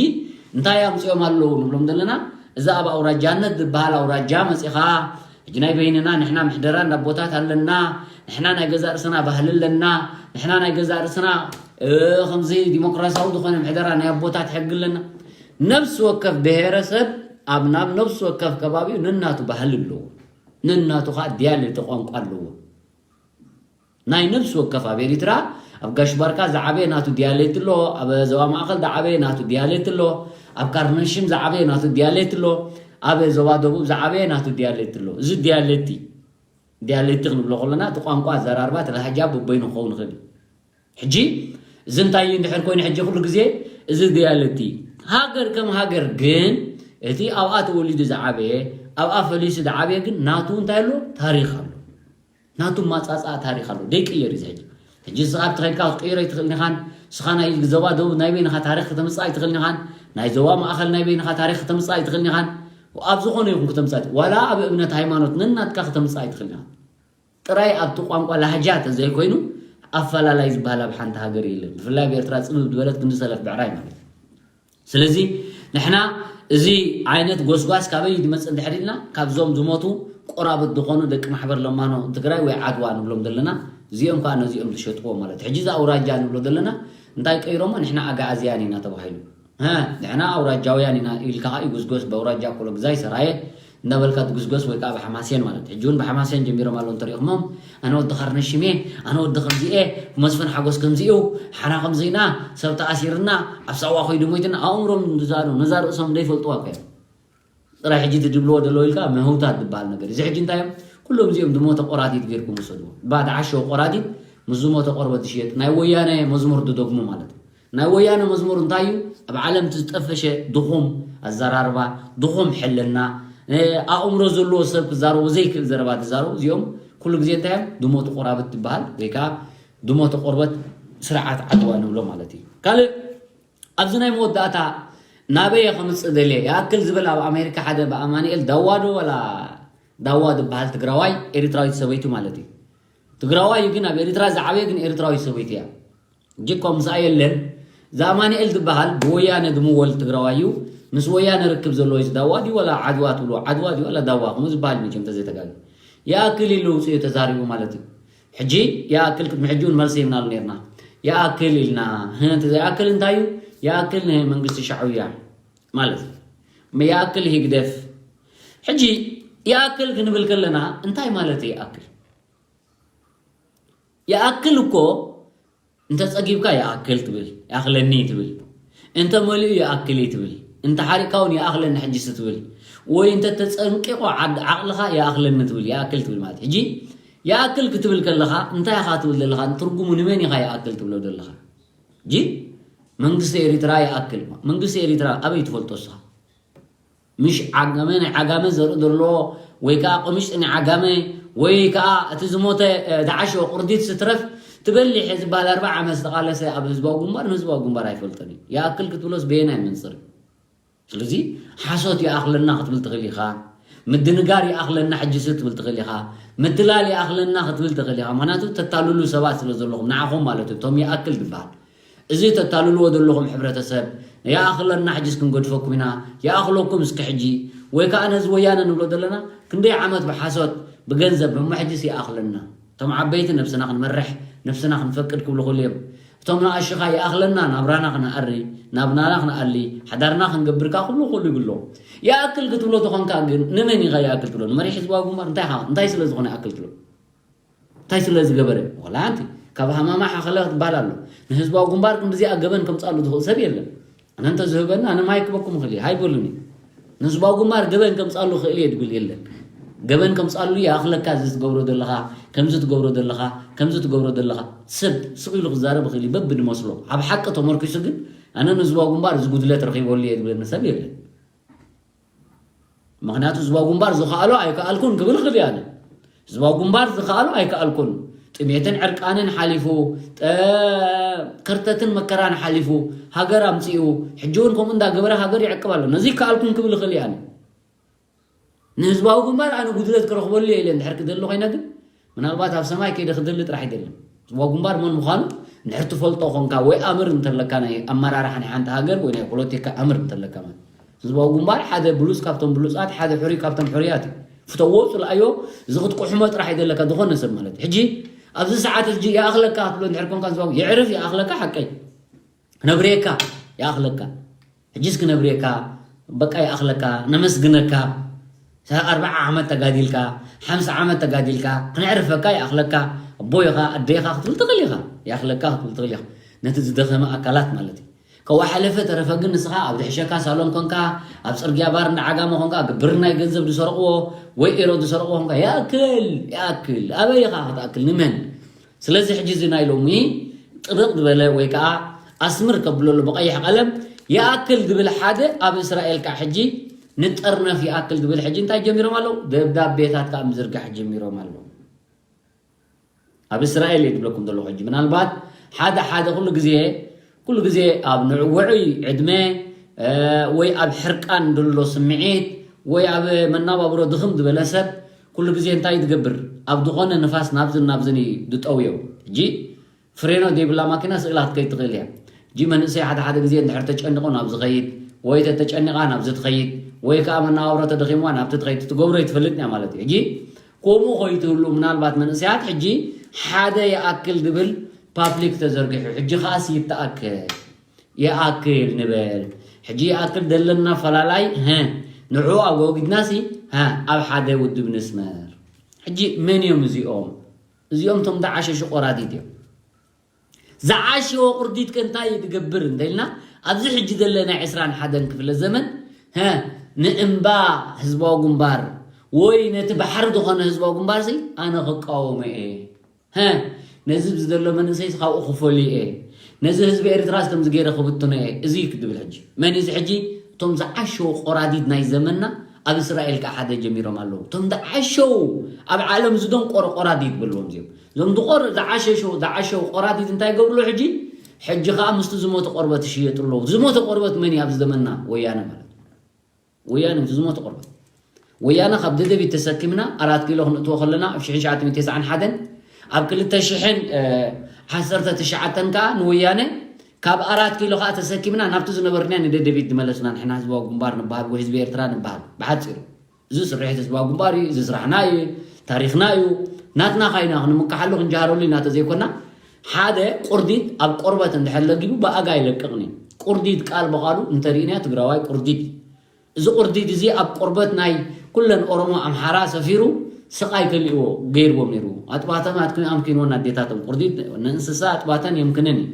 እንታይ ኣምፅኦም ኣለዉ ንብሎም ዘለና? እዚ ኣብ ኣውራጃነት ዝበሃል ኣውራጃ መፂኻ ሕጂ ናይ በይንና ንሕና ምሕደራ እንዳቦታት ኣለና፣ ንሕና ናይ ገዛእ ርእስና ባህሊ ኣለና፣ ንሕና ናይ ገዛእ ርእስና፣ እ፣ ከምዚ ዲሞክራሲያዊ ዝኾነ ምሕደራ ናይ ኣቦታት ሕጊ ኣለና። ነፍሲ ወከፍ ብሄረሰብ ኣብ ናብ ነፍሲ ወከፍ ከባቢኡ ነናቱ ባህሊ ኣለዎ፣ ነናቱ ከዓ ዲያሌክት ቋንቋ ኣለዎ። ናይ ነፍሲ ወከፍ ኣብ ኤሪትራ ኣብ ጋሽ ባርካ ዝዓበየ ናቱ ዲያሌክት ኣሎ፣ ኣብ ዞባ ማእኸል ዝዓበየ ናቱ ዲያሌክት ኣሎ፣ ኣብ ካርነሽም ዝዓበየ ናቱ ዲያሌክት ኣሎ፣ ኣብ ዞባ ደቡብ ዝዓበየ ናቱ ዲያሌክት ኣሎ። እዚ ዲያሌክት እዩ። ዲያሌክት ክንብሎ ከለና እቲ ቋንቋ ኣዘራርባ እቲ ላህጃ በበይኑ ክኸውን ይኽእል እዩ። ሕጂ እዚ እንታይ እዩ እንድሕር ኮይኑ ሕጂ ኩሉ ግዜ እዚ ዲያሌክት እዩ። ሃገር ከም ሃገር ግን እቲ ኣብኣ ተወሊዱ ዝዓበየ ኣብኣ ፈሊሱ ዝዓበየ ግን ናቱ እንታይ ኣሎ? ታሪኽ ኣሎ። ናቱ ማጻጻ ታሪኽ ኣሎ። ደይቅየር እዩ እዚ ሕጂ። ሕጂ ንስኻ ኣብቲ ኸይድካ ክትቅይሮ ኣይትኽእልን ኢኻን፣ ንስኻ ናይ ዞባ ደቡብ ናይ በይንኻ ታሪኽ ከተምጽእ ኣይትኽእልን ኢኻን፣ ናይ ዞባ ማእኸል ናይ በይንኻ ታሪኽ ከተምጽእ ኣይትኽእልን ኢኻን፣ ኣብ ዝኾነ ይኹን ከተምጽእ ኣይትኽእልን። ዋላ ኣብ እምነት ሃይማኖት ነናትካ ከተምጽእ ኣይትኽእልን ኢኻን። ጥራይ ኣብቲ ቋንቋ ላህጃ ተዘይኮይኑ ኣፈላላይ ዝበሃል ኣብ ሓንቲ ሃገር የለን። ብፍላይ ኣብ ኤርትራ ጽብብ ዝበለት ክንዲ ሰለፍ ብዕራይ ማለት እዩ። ስለዚ ንሕና እዚ ዓይነት ጎስጓስ ካበይ እዩ ዝመጽእ እንድሕር ኢልና፣ ካብዞም ዝሞቱ ቆራብት ዝኾኑ ደቂ ማሕበር ለማኖ ትግራይ ወይ ዓድዋ ንብሎም ዘለና፣ እዚኦም ከዓ ነዚኦም ዝሸጥዎ ማለት እዩ። ሕጂ እዚ ኣውራጃ ንብሎ ዘለና እንታይ ቀይሮሞ? ንሕና ኣጋኣዝያን ኢና ተባሂሉ። ሀ፣ ንሕና ኣውራጃውያን ኢና ኢልካ ከዓ ይጉስጎስ፣ በኣውራጃ ኮሎ ግዛይ ሰራየ እንዳበልካ ትጉስጎስ ወይ ከዓ ብሓማሴን ማለት እዩ። ሕጂ እውን ብሓማሴን ጀሚሮም ኣለዉ እንተሪእኹሞም፣ ኣነ ወዲ ካርነሽም እየ፣ ኣነ ወዲ ከምዚ እየ፣ መስፍን ሓጎስ ከምዚ እዩ፣ ሓና ከምዚ ኢና፣ ሰብ ተኣሲርና፣ ኣብ ሳዋ ኮይዱ ሞይትና፣ ኣእምሮም ዝዛሩ ነዛ ርእሶም ዘይፈልጥዋ እኮ እዮም። ጥራይ ሕጂ ትድብልዎ ደለዎ ኢልካ ምህውታት ዝበሃል ነገር። እዚ ሕጂ እንታይ እዮም? ኩሎም እዚኦም ዝሞተ ቆራዲት ጌርኩም ውሰድዎ። ባ ዝዓሸወ ቆራዲት ምስ ዝሞተ ቆርበት ዝሽየጥ ናይ ወያነ መዝሙር ዝደግሙ ማለት እዩ። ናይ ወያነ መዝሙር እንታይ እዩ? ኣብ ዓለም እቲ ዝጠፈሸ ድኹም ኣዘራርባ፣ ድኹም ሕልና፣ ኣእምሮ ዘለዎ ሰብ ክዛረቦ ዘይክእል ዘረባ ዝዛረቡ እዚኦም ኩሉ ግዜ እንታይ እዮም? ዝሞቱ ቆራብት ዝበሃል ወይ ከዓ ዝሞተ ቆርበት ስርዓት ዓድዋ ንብሎ ማለት እዩ። ካልእ ኣብዚ ናይ መወዳእታ ናበየ ከምፅእ ደልየ ይኣክል ዝብል ኣብ ኣሜሪካ ሓደ ብኣማኒኤል ዳዋ ዶ ወላ ዳዋ ዝበሃል ትግራዋይ ኤሪትራዊት ሰበይቱ ማለት እዩ። ትግራዋይ እዩ ግን ኣብ ኤሪትራ ዝዓበየ ግን ኤሪትራዊት ሰበይቲ እያ። ጅኮ ምስኣ የለን። እዛ ኣማኒኤል ዝበሃል ብወያነ ዝምወል ትግራዋይ እዩ። ምስ ወያነ ርክብ ዘለዎ እዩ። ዳዋ ድዩ ወላ ዓድዋ ትብሎ? ዓድዋ ድዩ ወላ ዳዋ? ከምኡ ዝበሃል መቸም ተዘይተጋጊ። ይኣክል ኢሉ ውፅኡ ተዛሪቡ ማለት እዩ። ሕጂ ይኣክል ቅድሚ ሕጂ እውን መልሲ ይብናሉ ነርና። ይኣክል ኢልና። ህንቲ ዘይኣክል እንታይ እዩ? ይኣክል ንመንግስቲ ሻዕብያ ማለት እዩ። ይኣክል ህግደፍ። ሕጂ ይኣክል ክንብል ከለና እንታይ ማለት ይኣክል? ይኣክል እኮ እንተ ጸጊብካ ይኣክል ትብል፣ ይኣኽለኒ ትብል። እንተ መሊኡ ይኣክል እዩ ትብል። እንተ ሓሪቕካ እውን ይኣኽለኒ ሕጅስ ትብል። ወይ እንተ ተጸንቂቑ ዓድ-፣ ዓቕልኻ ይኣኽለኒ ትብል፣ ይኣክል ትብል ማለት። ሕጂ ይኣክል ክትብል ከለኻ እንታይ ኢኻ ትብል ዘለኻ? ትርጉሙ ንመን ኢኻ ይኣክል ትብሎ ዘለኻ? ሕጂ መንግስቲ ኤሪትራ ይኣክል። መንግስቲ ኤሪትራ ኣበይ ትፈልጦ እስኻ? ምሽ ዓጋመ፣ ናይ ዓጋመ ዘርኢ ዘሎ ወይ ከዓ ቆምሽጢ ናይ ዓጋመ ወይ ከዓ እቲ ዝሞተ፣ እ፣ ዝዓሸወ ቁርዲት ስትረፍ ትበሊሕ ዝበሃል ኣርባዓ ዓመት ዝተቓለሰ ኣብ ህዝባዊ ግንባር ንህዝባዊ ግንባር ኣይፈልጦን እዩ። ይኣክል ክትብሎስ በየናይ መንፅር እዩ? ስለዚ ሓሶት ይኣኽለና ክትብል ትኽእል ኢኻ። ምድንጋር ይኣኽለና ሕጅስ ክትብል ትኽእል ኢኻ። ምትላል ይኣኽለና ክትብል ትኽእል ኢኻ። ምኽንያቱ ተታልሉ ሰባት ስለ ዘለኹም፣ ንዓኹም ማለት እዩ፣ እቶም ይኣክል ዝበሃል። እዚ ተታልልዎ ዘለኹም ሕብረተሰብ፣ ይኣኽለና ሕጅስ ክንገድፈኩም ኢና፣ ይኣኽለኩም እስከ ሕጂ፣ ወይ ከዓ ነዚ ወያነ ንብሎ ዘለና፣ ክንደይ ዓመት ብሓሶት፣ ብገንዘብ፣ እሞ ሕጅስ ይኣኽለና። እቶም ዓበይቲ ነብስና ክንመርሕ፣ ነብስና ክንፈቅድ ክብሉ ክእሉ እዮም። እቶም ንኣሽኻ ይኣኽለና ናብራና ክነኣሪ፣ ናብናና ክነኣሊ፣ ሓዳርና ክንገብር ከኣ ክብሉ ክእሉ ይብሉ። ይኣክል ክትብሎ ተኾንካ ግን ንመን ኢኻ ይኣክል ትብሎ? ንመሪሕ ህዝባዊ ግንባር እንታይ ኢኻ፣ እንታይ ስለ ዝኾነ ይኣክል ትብሎ? እንታይ ስለ ዝገበረ? ወላ ሓንቲ። ካብ ሃማማ ሓኸለ ክትበሃል ኣሎ። ንህዝባዊ ግንባር ክንድዚኣ ገበን ከምፅኣሉ ዝኽእል ሰብ የለን። ኣነ እንተዝህበኒ ኣነ ማይ ክበኩም እኽእል እየ። ሃይበሉኒ። ንህዝባዊ ግንባር ገበን ከምፅኣሉ እኽእል እየ ድብል የለን። ገበን ከምፅኣሉ ይኣኽለካ፣ እዚ ትገብሮ ዘለኻ፣ ከምዚ ትገብሮ ዘለኻ፣ ከምዚ ትገብሮ ዘለኻ። ሰብ ስቕ ኢሉ ክዛረብ ይኽእል እዩ፣ በብድመስሎ። ኣብ ሓቂ ተመርኪሱ ግን ኣነ ንህዝባዊ ግንባር እዚ ጉድለት ረኺበሉ እየ ዝብለኒ ሰብ የለን። ምኽንያቱ ህዝባዊ ግንባር ዝኸኣሎ ኣይከኣልኩን ክብል እኽእል እየ ኣነ። ህዝባዊ ግንባር ዝኸኣሎ ኣይከኣልኩን። ጥሜትን ዕርቃንን ሓሊፉ፣ ጠ-፣ ከርተትን መከራን ሓሊፉ፣ ሃገር ኣምፂኡ፣ ሕጂ እውን ከምኡ እንዳገበረ ሃገር ይዕቅብ ኣሎ። ነዚ ይከኣልኩን ክብል እኽእል እየ ኣነ። ንህዝባዊ ግንባር ኣነ ጉድለት ክረኽበሉ እየ ኢለ እንድሕር ክደሊ ኮይነ ግን፣ ምናልባት ኣብ ሰማይ ከይደ ክደሊ ጥራሕ ኣይደልን። ህዝባዊ ግንባር መን ምዃኑ እንድሕር ትፈልጦ ኾንካ፣ ወይ ኣምር እንተለካ፣ ናይ ኣመራርሓ ናይ ሓንቲ ሃገር ወይ ናይ ፖለቲካ ኣምር እንተለካ ማለት። ህዝባዊ ግንባር ሓደ ብሉፅ ካብቶም ብሉፃት፣ ሓደ ሕሩይ ካብቶም ሕሩያት እዩ። ፍተዎ፣ ፅልኣዮ፣ እዚ ክትቁሕሞ ጥራሕ ኣይደለካ ዝኾነ ሰብ ማለት እዩ። ሕጂ ኣብዚ ሰዓት ሕጂ ይኣኽለካ ክትብሎ እንድሕር ኮንካ ህዝባዊ፣ የዕርፍ፣ ይኣኽለካ፣ ሓቀይ። ክነብርየካ ይኣኽለካ። ሕጅስ ክነብርየካ፣ በቃ ይኣኽለካ፣ ነመስግነካ። ኣርብዓ ዓመት ተጋዲልካ፣ ሓምሳ ዓመት ተጋዲልካ፣ ክነዕርፈካ ይኣኽለካ። ኣቦ ኢኻ፣ ኣደ ኢኻ ክትብል ትኽእል ኢኻ። ይኣኽለካ ክትብል ትኽእል ኢኻ። ነቲ ዝደኸመ ኣካላት ማለት እዩ። ካብኡ ሓለፈ ተረፈ ግን ንስኻ ኣብ ዝሕሸካ ሳሎን ኮንካ፣ ኣብ ጽርግያ ባር እንዳ ዓጋመ ኮንካ፣ ግብር ናይ ገንዘብ ዝሰርቕዎ ወይ ኤሮ ዝሰርቕዎ ኮንካ፣ ይኣክል፣ ይኣክል። ኣበይ ኢኻ ክትኣክል? ንመን? ስለዚ ሕጂ እዚ ናይ ሎሚ ጥብቕ ዝበለ ወይ ከዓ ኣስምር ከብለሉ ብቐይሕ ቀለም ይኣክል ዝብል ሓደ ኣብ እስራኤል ከዓ ሕጂ ንጠርነፍ ይኣክል ዝብል ሕጂ እንታይ ጀሚሮም ኣለዉ? ደብዳቤታት ከዓ ምዝርጋሕ ጀሚሮም ኣለዉ። ኣብ እስራኤል እየ ዝብለኩም ዘለኹ። ሕጂ ምናልባት ሓደ ሓደ ኩሉ ግዜ፣ ኩሉ ግዜ ኣብ ንዕ-፣ ውዑይ ዕድመ፣ እ፣ ወይ ኣብ ሕርቃን ዘሎ ስምዒት ወይ ኣብ መናባብሮ ድኽም ዝበለ ሰብ ኩሉ ግዜ እንታይ ትገብር? ኣብ ዝኾነ ንፋስ ናብዝን ናብዝን እዩ ዝጠውዮ። ሕጂ ፍሬኖ ዘይብላ ማኪና ስቕ ኢላ ክትከይድ ትኽእል እያ። ሕጂ መንእሰይ ሓደ ሓደ ግዜ እንድሕር ተጨኒቑ ናብ ዝኸይድ፣ ወይ ተተጨኒቓ ናብ ዝትኸይድ፣ ወይ ከዓ መነባብሮ ተደኺምዋ ናብቲ ትኸይድ ትገብሮ ኣይትፈልጥን እያ ማለት እዩ። ሕጂ ከምኡ ከይትህሉ ምናልባት መንእሰያት ሕጂ ሓደ ይኣክል ዝብል ፓብሊክ ተዘርጊሑ፣ ሕጂ ከኣስ ይተኣከ ይኣክል ንበል። ሕጂ ይኣክል ዘለና ፈላላይ፣ ሀ፣ ንዑ ኣወጊድናሲ፣ ሀ፣ ኣብ ሓደ ውድብ ንስመር። ሕጂ መን እዮም እዚኦም? እዚኦም እቶም ዝዓሸሹ ቆራዲት እዮም። ዝዓሸወ ቁርዲት ከ እንታይ እዩ ዝገብር እንተኢልና፣ ኣብዚ ሕጂ ዘለና ናይ ዕስራን ሓደን ክፍለ ዘመን፣ ሀ፣ ንእምባ ህዝባዊ ግንባር ወይ ነቲ ባሕሪ ዝኾነ ህዝባዊ ግንባር ሲ ኣነ ክቃወሞ እየ። ሀ፣ ነዚ ብዝደሎ መንእሰይ ካብኡ ክፈልዩ እየ። ነዚ ህዝቢ ኤርትራ ከምዚ ገይረ ክብትኖ እየ። እዚ እዩ ክድብል ሕጂ። መን እዩ እዚ ሕጂ? እቶም ዝዓሸው ቆራዲድ ናይ ዘመንና ኣብ እስራኤል ከዓ ሓደ ጀሚሮም ኣለዉ። እቶም ዝዓሸው ኣብ ዓለም ዝደንቆሩ ቆራዲድ በልዎም እዚኦም። እዞም ዝቆር-፣ ዝዓሸሸው፣ ዝዓሸው ቆራዲድ እንታይ ይገብርሉ ሕጂ? ሕጂ ከዓ ምስቲ ዝሞተ ቆርበት ይሽየጡ ኣለዉ። ዝሞተ ቆርበት መን እዩ ኣብዚ ዘመንና? ወያነ ማለት። ወያነ ምስቲ ዝሞተ ቆርበት። ወያነ ካብ ደደቢት ተሰኪምና ኣራት ኪሎ ክንእትዎ ከለና ኣብ ሽሕን ትሽዓተ ሚእትን ተስዓን ሓደን ኣብ ክልተ ሽሕን ዓሰርተ ትሽዓተን ከዓ ንወያነ ካብ ኣራት ኪሎ ከዓ ተሰኪምና ናብቲ ዝነበርና ንደደቢት ዝመለስና ንሕና ህዝባዊ ግንባር ንበሃል ወይ ህዝቢ ኤርትራ ንበሃል። ብሓፂሩ እዚ ስርሒት ህዝባዊ ግንባር እዩ፣ እዚ ስራሕና እዩ፣ ታሪኽና እዩ። ናትና ካይና ክንምካሓሉ ክንጀሃረሉ ኢና ተዘይኮና ሓደ ቁርዲድ ኣብ ቆርበት እንድሕር ለጊቡ ብኣጋ ይለቅቕን እዩ። ቁርዲድ ቃል ብቃሉ እንተሪእናዮ ትግራዋይ ቁርዲድ እዩ። እዚ ቁርዲድ እዚ ኣብ ቆርበት ናይ ኩለን ኦሮሞ ኣምሓራ ሰፊሩ ስቃይ ከሊእዎ ገይርዎም ነይሩ። ኣጥባተን ኣትኪ-፣ ኣምኪንወን ኣዴታቶም። ቁርዲድ ንእንስሳ ኣጥባተን የምክነን እዩ።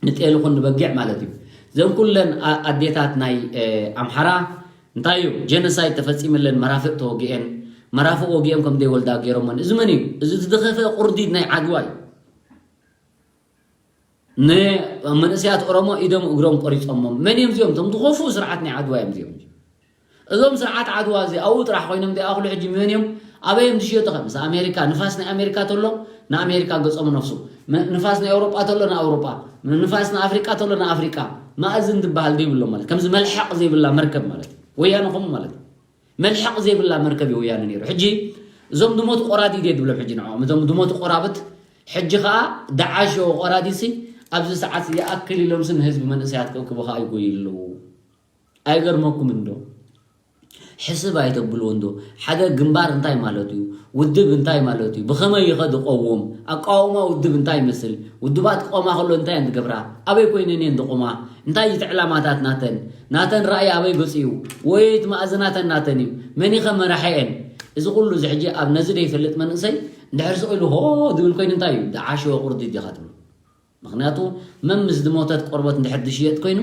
ንጤል ይኹን ንበጊዕ ማለት እዩ። እዘን ኩለን ኣ-፣ ኣዴታት ናይ፣ እ፣ ኣምሓራ እንታይ እዩ ጀኖሳይድ ተፈጺምለን መራፍእ ተወጊኤን፣ መራፍእ ወጊኦም ከም ዘይወልዳ ገይሮመን። እዚ መን እዩ? እዚ ዝደኸፈ ቁርዲድ ናይ ዓድዋ እዩ። ንመንእሰያት ኦሮሞ ኢዶም እግሮም ቆሪጾሞም። መን እዮም እዚኦም? እቶም ዝኸፍኡ ስርዓት ናይ ዓድዋ እዮም እዚኦም። እዞም ስርዓት ዓድዋ እዚ ኣብኡ ጥራሕ ኮይኖም ዘይኣኽሉ ሕጂ መን እዮም? ኣበይ እዮም ዝሽየጡ? ከ ምስ ኣሜሪካ፣ ንፋስ ናይ ኣሜሪካ ተሎ ንኣሜሪካ ገጾም ነፍሱ፣ መ-፣ ንፋስ ናይ ኣውሮጳ ተሎ ንኣውሮጳ፣ ንፋስ ንኣፍሪቃ ተሎ ንኣፍሪቃ። ማእዝን ዝበሃል ዘይብሎም ማለት፣ ከምዚ መልሐቕ ዘይብላ መርከብ ማለት እዩ። ወያነ ከምኡ ማለት እዩ። መልሐቕ ዘይብላ መርከብ እዩ ወያነ ነይሩ። ሕጂ እዞም ዝሞቱ ቆራዲድ እየ ድብሎም ሕጂ ንዕኦም። እዞም ዝሞቱ ቆራብት ሕጂ ኸኣ ደዓሾ ቆራዲሲ ኣብዚ ሰዓት ይኣክል ኢሎምሲ ንህዝቢ መንእሰያት ክእክቡ ኸኣ ይጎዩ ኣለዉ። ኣይገርመኩም እንዶ? ሕስብ ኣይተብልዎ እንዶ? ሓደ ግንባር እንታይ ማለት እዩ? ውድብ እንታይ ማለት እዩ? ብኸመይ ይኸ ዝቐውም? ኣቃውማ ውድብ እንታይ ይመስል? ውድባት ክቐውማ ከሎ እንታይ እየን ዝገብራ? ኣበይ ኮይነን እየን ዝቖማ? እንታይ እዩ እቲ ዕላማታት ናተን? ናተን ራእይ ኣበይ ገጹ እዩ? ወይ እቲ ማእዝናተን ናተን እዩ? መን ይኸ መራሒአን? እዚ ኩሉ እዚ ሕጂ ኣብ ነዚ ዘይፈልጥ መንእሰይ እንድሕር ስቕ ኢሉ ሆ ዝብል ኮይኑ እንታይ እዩ? ዝዓሸወ ቁርዲድ ኢኻ ትብሎ። ምኽንያቱ መን ምስ ዝሞተት ቆርበት እንድሕር ዝሽየጥ ኮይኑ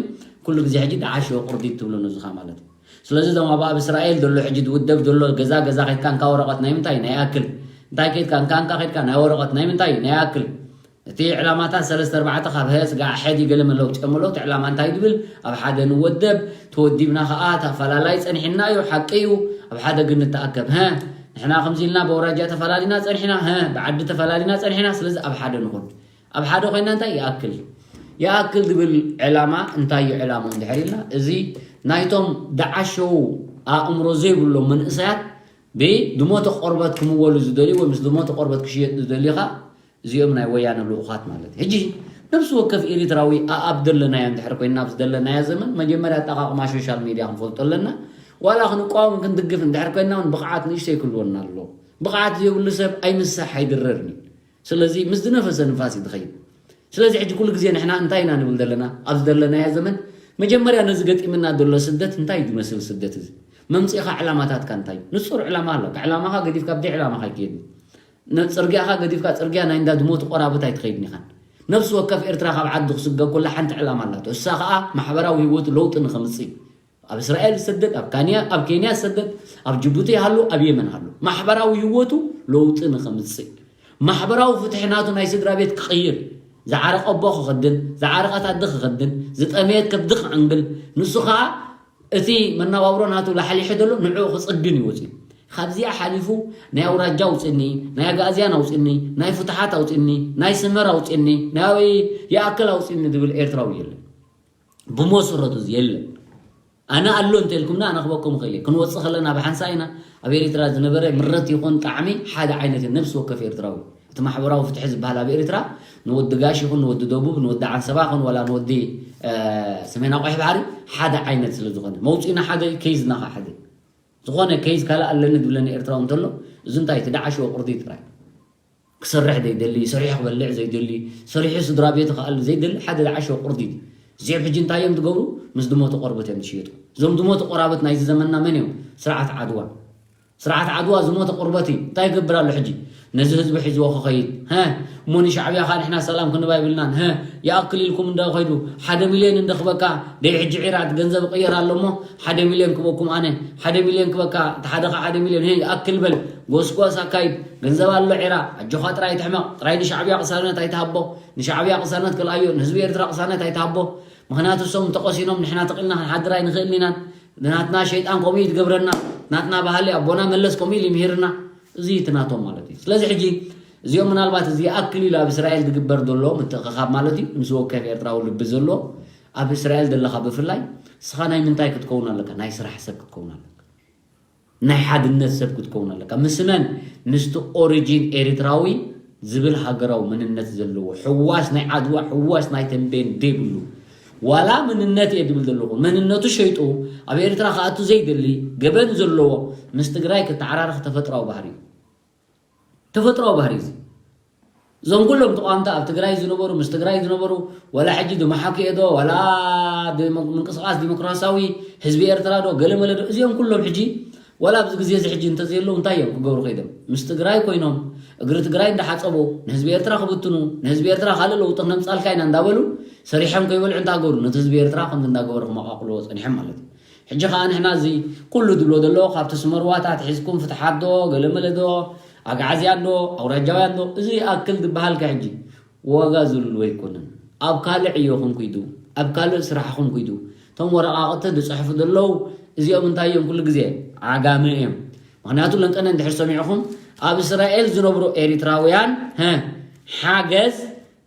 ኩሉ ግዜ ሕጂ ዝዓሸወ ቁርዲድ ትብሎ ነዚ ኸኣ ማለት እዩ። ስለዚ እዞም ኣብ፣ ኣብ እስራኤል ዘሎ ሕጂ ዝውደብ ዘሎ ገዛ ገዛ ከይድካ እንካ ወረቐት ናይ ምንታይ ናይ ኣክል? እንታይ ከይድካ እንካ እንካ ከይድካ ናይ ወረቐት ናይ ምንታይ ናይ ኣክል? እቲ ዕላማታት ሰለስተ ኣርባዕተ ካብ ሀ ስጋዕ ሐዲ ገለ መለውጢኦም ኣለዉ። እቲ ዕላማ እንታይ ድብል? ኣብ ሓደ ንወደብ፣ ተወዲብና ኸኣ ተፈላላይ ጸኒሕና እዩ፣ ሓቂ እዩ። ኣብ ሓደ ግን ንተኣከብ። ሀ፣ ንሕና ከምዚ ኢልና በውራጃ ተፈላሊና ጸኒሕና፣ ሀ፣ ብዓዲ ተፈላሊና ጸኒሕና፣ ስለዚ ኣብ ሓደ ንኹን። ኣብ ሓደ ኮይና እንታይ ይኣክል? ይኣክል ዝብል ዕላማ እንታይ እዩ ዕላማ እንድሕር ኢልና፣ እዚ ናይቶም ደዓሸዉ ኣእምሮ ዘይብሎም መንእሰያት ብዝሞተ ቆርበት ክምወሉ ዝደልዩ ወይ ምስ ዝሞተ ቆርበት ክሽየጥ ዝደልዩ ኸኣ እዚኦም ናይ ወያነ ልኡኻት ማለት እዩ። ሕጂ ነብሲ ወከፍ ኤሪትራዊ ኣኣብ ዘለናዮ እንድሕር ኮይንና ኣብዚ ዘለናዮ ዘመን መጀመርያ ኣጠቓቕማ ሶሻል ሚድያ ክንፈልጦ ኣለና። ዋላ ክንቃወም ክንድግፍ እንድሕር ኮይንና እውን ብቕዓት ንእሽተይ ክህልወና ኣለዎ። ብቕዓት ዘይብሉ ሰብ ኣይምሳሕ ኣይድረርን እዩ። ስለዚ ምስ ዝነፈሰ ንፋስ እዩ ዝኸይድ። ስለዚ ሕጂ ኩሉ ግዜ ንሕና እንታይ ኢና ንብል ዘለና? ኣብዚ ዘለናዮ ዘመን መጀመርያ ነዚ ገጢምና ዘሎ ስደት እንታይ እዩ ዝመስል ስደት እዚ? መምጽኢኻ ዕላማታትካ እንታይ እዩ? ንጹር ዕላማ ኣለካ። ዕላማኻ ገዲፍካ ብዘይ ዕላማኻ ኣይትከይድን። ነ-፣ ጽርግያኻ ገዲፍካ ጽርግያ ናይ እንዳ ዝሞቱ ቆራብት ኣይትኸይድን ኢኻን። ነፍሲ ወከፍ ኤርትራ ካብ ዓዱ ክስገብ ከሎ ሓንቲ ዕላማ ኣላቶ። እሳ ኸኣ ማሕበራዊ ህይወቱ ለውጢ ንኸምጽእ እዩ። ኣብ እስራኤል ዝሰደድ፣ ኣብ ካንያ፣ ኣብ ኬንያ ዝሰደድ፣ ኣብ ጅቡቲ ይሃሉ፣ ኣብ የመን ሃሉ። ማሕበራዊ ህይወቱ ለውጢ ንኸምጽእ። ማሕበራዊ ፍትሒ ናቱ ናይ ስድራ ቤት ክቕይር። ዝዓረቐ ኣቦ ክኸድን፣ ዝዓረቐት ኣደ ክኸድን፣ ዝጠመየት ከብዲ ክዕንግል። ንሱ ኸኣ እቲ መነባብሮ ናቱ ላሕሊሑ ዘሎ ንዕኡ ክጽግን እዩ ወጺኡ። ካብዚኣ ሓሊፉ ናይ ኣውራጃ ኣውጽኒ፣ ናይ ኣጋእዝያን ኣውጽኒ፣ ናይ ፍትሓት ኣውጽኒ፣ ናይ ስመር ኣውጽኒ፣ ናይ ይኣክል ኣውጽኒ ዝብል ኤርትራዊ የለን። ብመሰረቱ የለን። ኣነ ኣሎ እንተልኩምና ኣነ ክበኩም እኽእል እየ። ክንወጽእ ከለና ብሓንሳእ ኢና። ኣብ ኤሪትራ ዝነበረ ምረት ይኹን ጣዕሚ ሓደ ዓይነት እዩ፣ ነብሲ ወከፍ ኤርትራዊ። እቲ ማሕበራዊ ፍትሒ ዝበሃል ኣብ ኤሪትራ ንወዲ ጋሽ ይኹን ንወዲ ደቡብ፣ ንወዲ ዓንሰባ ይኹን ዋላ ንወዲ፣ እ፣ ሰሜን ኣቑሕ ባሕሪ ሓደ ዓይነት ስለ ዝኾነ፣ መውጽኢና ሓደ እዩ፣ ኬዝና ኸኣ ሓደ እዩ። ዝኾነ ኬዝ ካልእ ኣለኒ ዝብለኒ ኤርትራዊ እንተሎ፣ እዚ እንታይ እቲ ደዓሸወ ቁርዲ ጥራይ። ክሰርሕ ዘይደሊ፣ ሰሪሑ ክበልዕ ዘይደሊ፣ ሰሪሑ ስድራ ቤቱ ክኣል ዘይደሊ ሓደ ደዓሸወ ቁርዲ እዩ። እዚኦም ሕጂ እንታይ እዮም ዝገብሩ? ምስ ዝሞተ ቆርበት እዮም ዝሽየጡ። እዞም ዝሞቱ ቆራበት ናይዚ ዘመንና መን እዮም? ስርዓት ዓድዋ። ስርዓት ዓድዋ ዝሞተ ቁርበት እዩ። እንታይ ይገብር ኣሎ ሕጂ? ነዚ ህዝቢ ሒዝዎ ክኸይድ፣ ሀ? እሞ ንሻዕብያ ኸኣ ንሕና ሰላም ክንባ ይብልናን፣ ሀ? ይኣክል ኢልኩም እንደ ኸይዱ፣ ሓደ ሚልዮን እንደ ክበካ፣ ደይ ሕጂ ዒራ እቲ ገንዘብ ይቕየር ኣሎ እሞ፣ ሓደ ሚልዮን ክበኩም ኣነ፣ ሓደ ሚልዮን ክበካ፣ እቲ ሓደ ኸኣ ሓደ ሚልዮን፣ ሄ፣ ይኣክል በል፣ ጎስጓስ ኣካይድ፣ ገንዘብ ኣሎ ዒራ፣ ኣጆኻ ጥራይ ትሕመቕ፣ ጥራይ ንሻዕብያ ቅሳነት ኣይትሃቦ፣ ንሻዕብያ ቅሳነት ክልኣዮ፣ ንህዝቢ ኤርትራ ቅሳነት ኣይትሃቦ። ምኽንያቱ እሶም እንተቐሲኖም ንሕና ተቒልና ክንሓድር ኣይንኽእልን ኢናን። ናትና ሸይጣን ከምኡ እዩ ትገብረና። ናትና ባህሊ ኣቦና መለስ ከምኡ ኢሉ ይምሂርና። እዚ እቲ ናቶም ማለት እዩ። ስለዚ ሕጂ እዚኦም ምናልባት እዚ ይኣክል ኢሉ ኣብ እስራኤል ዝግበር ዘሎ ምትእኽኻብ ማለት እዩ። ምስ ወከፍ ኤርትራዊ ልቢ ዘሎ ኣብ እስራኤል ዘለኻ ብፍላይ ንስኻ ናይ ምንታይ ክትከውን ኣለካ? ናይ ስራሕ ሰብ ክትከውን ኣለካ። ናይ ሓድነት ሰብ ክትከውን ኣለካ። ምስ መን? ምስቲ ኦሪጂን ኤርትራዊ ዝብል ሃገራዊ መንነት ዘለዎ፣ ሕዋስ ናይ ዓድዋ፣ ሕዋስ ናይ ተምቤን ዘይብሉ፣ ዋላ መንነት እየ ድብል ዘለኹ፣ መንነቱ ሸይጡ ኣብ ኤርትራ ክኣቱ ዘይደሊ፣ ገበን ዘለዎ፣ ምስ ትግራይ ክተዓራረኽ ተፈጥራዊ ባህሪ እዩ። ተፈጥራዊ ባህሪ እዚ። እዞም ኩሎም ተቋምቲ ኣብ ትግራይ ዝነበሩ፣ ምስ ትግራይ ዝነበሩ፣ ዋላ ሕጂ ድመሓኩ እየ ዶ፣ ዋላ ድሞ-፣ ምንቅስቃስ ዲሞክራሲያዊ ህዝቢ ኤርትራ ዶ፣ ገለ መለ ዶ፣ እዚኦም ኩሎም ሕጂ ዋላ ኣብዚ ግዜ እዚ ሕጂ እንተዘየለዉ እንታይ እዮም ክገብሩ ከይዶም? ምስ ትግራይ ኮይኖም፣ እግሪ ትግራይ እንዳሓጸቡ፣ ንህዝቢ ኤርትራ ክብትኑ፣ ንህዝቢ ኤርትራ ካልእ ለውጢ ክነምጻልካ ኢና እንዳበሉ፣ ሰሪሖም ከይበልዑ እንታይ ገበሩ? ነቲ ህዝቢ ኤርትራ ከምዚ እንዳገበሩ ክመቃቅልዎ ጸኒሖም ማለት እዩ። ሕጂ ኸኣ ንሕና እዚ ኩሉ ዝብሎ ዘሎ ካብቲ ስመርዋታት ሒዝኩም ፍትሓት ዶ፣ ገለ መለ ዶ፣ ኣግዓዝያን ዶ፣ ኣውራጃውያን ዶ፣ እዚ ይኣክል ዝበሃል ከ ሕጂ ዋጋ ዝህልዎ ኣይኮነን። ኣብ ካልእ ዕዮኹም ኪዱ፣ ኣብ ካልእ ስራሕኹም ኪዱ። እቶም ወረቓቕቲ ዝጽሕፉ ዘለዉ እዚኦም እንታይ እዮም? ኩሉ ግዜ ዓጋመ እዮም። ምኽንያቱ ለንቀነ እንድሕር ሰሚዕኹም ኣብ እስራኤል ዝነብሩ ኤሪትራውያን፣ ሀ፣ ሓገዝ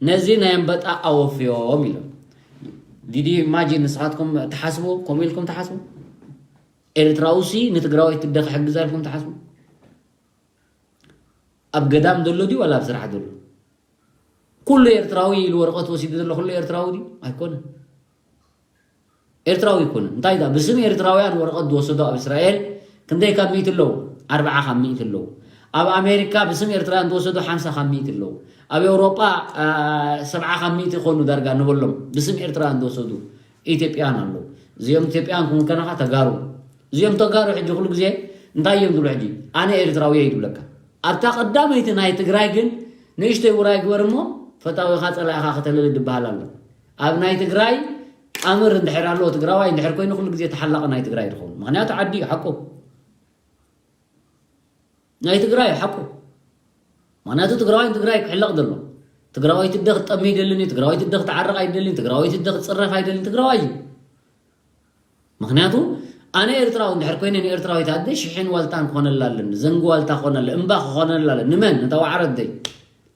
ነዚ ናይ ኣንበጣ ኣወፍዮም ኢሎም። ዲዲ ኢማጂን ንስኻትኩም ትሓስቡ፣ ከምኡ ኢልኩም ትሓስቡ? ኤርትራውሲ ንትግራዋይ ትደ ክሕግዛ ኢልኩም ትሓስቡ? ኣብ ገዳም ዘሎ ድዩ ዋላ ኣብ ስራሕ ዘሎ? ኩሉ ኤርትራዊ ኢሉ ወረቐት ወሲዱ ዘሎ ኩሉ ኤርትራዊ ድዩ? ኣይኮነን። ኤርትራዊ ኣይኮነን። እንታይ ዳ ብስም ኤርትራውያን ወረቐት ዝወሰዱ ኣብ እስራኤል ክንደይ ካብ ሚእቲ ኣለዉ? ኣርብዓ ካብ ሚእቲ ኣለዉ። ኣብ ኣሜሪካ ብስም ኤርትራውያን ዝወሰዱ ሓምሳ ካብ ሚእቲ ኣለዉ። ኣብ ኤውሮጳ፣ አ፣ ሰብዓ ካብ ሚእቲ ይኾኑ ዳርጋ ንበሎም ብስም ኤርትራውያን ዝወሰዱ ኢትዮጵያን ኣለዉ። እዚኦም ኢትዮጵያን ክምከናኻ ተጋሩ። እዚኦም ተጋሩ ሕጂ ኩሉ ግዜ እንታይ እዮም ዝብሉ ሕጂ? ኣነ ኤርትራዊ እየ ይብለካ። ኣብታ ቀዳመይቲ ናይ ትግራይ ግን ንእሽተይ ውራይ ግበር እሞ ፈታዊኻ ጸላኢኻ ከተለሊ ዝበሃል ኣሎ። ኣብ ናይ ትግራይ ቃምር እንድሕር ኣለዎ ትግራዋይ እንድሕር ኮይኑ ኩሉ ግዜ ተሓላቒ ናይ ትግራይ ዝኸውን። ምኽንያቱ ዓዲ እዩ ሓቁ። ናይ ትግራይ እዩ ሓቁ። ምኽንያቱ ትግራዋይ ንትግራይ ክሕለቕ ዘሎ። ትግራዋይ ትደ ክትጠሚ ኣይደልን እዩ። ትግራዋይ ትደ ክትዓርቕ ኣይደልን። ትግራዋይ ትደ ክትጽረፍ ኣይደልን። ትግራዋይ እዩ። ምኽንያቱ ኣነ ኤርትራዊ እንድሕር ኮይነ ንኤርትራዊት ኣደ ሽሕን ዋልታን ክኾነላ ኣለኒ። ዘንጊ ዋልታ ክኾነላ፣ እምባ ክኾነላ ኣለኒ። ንመን? ነታ ዋዕሮ ኣደይ፣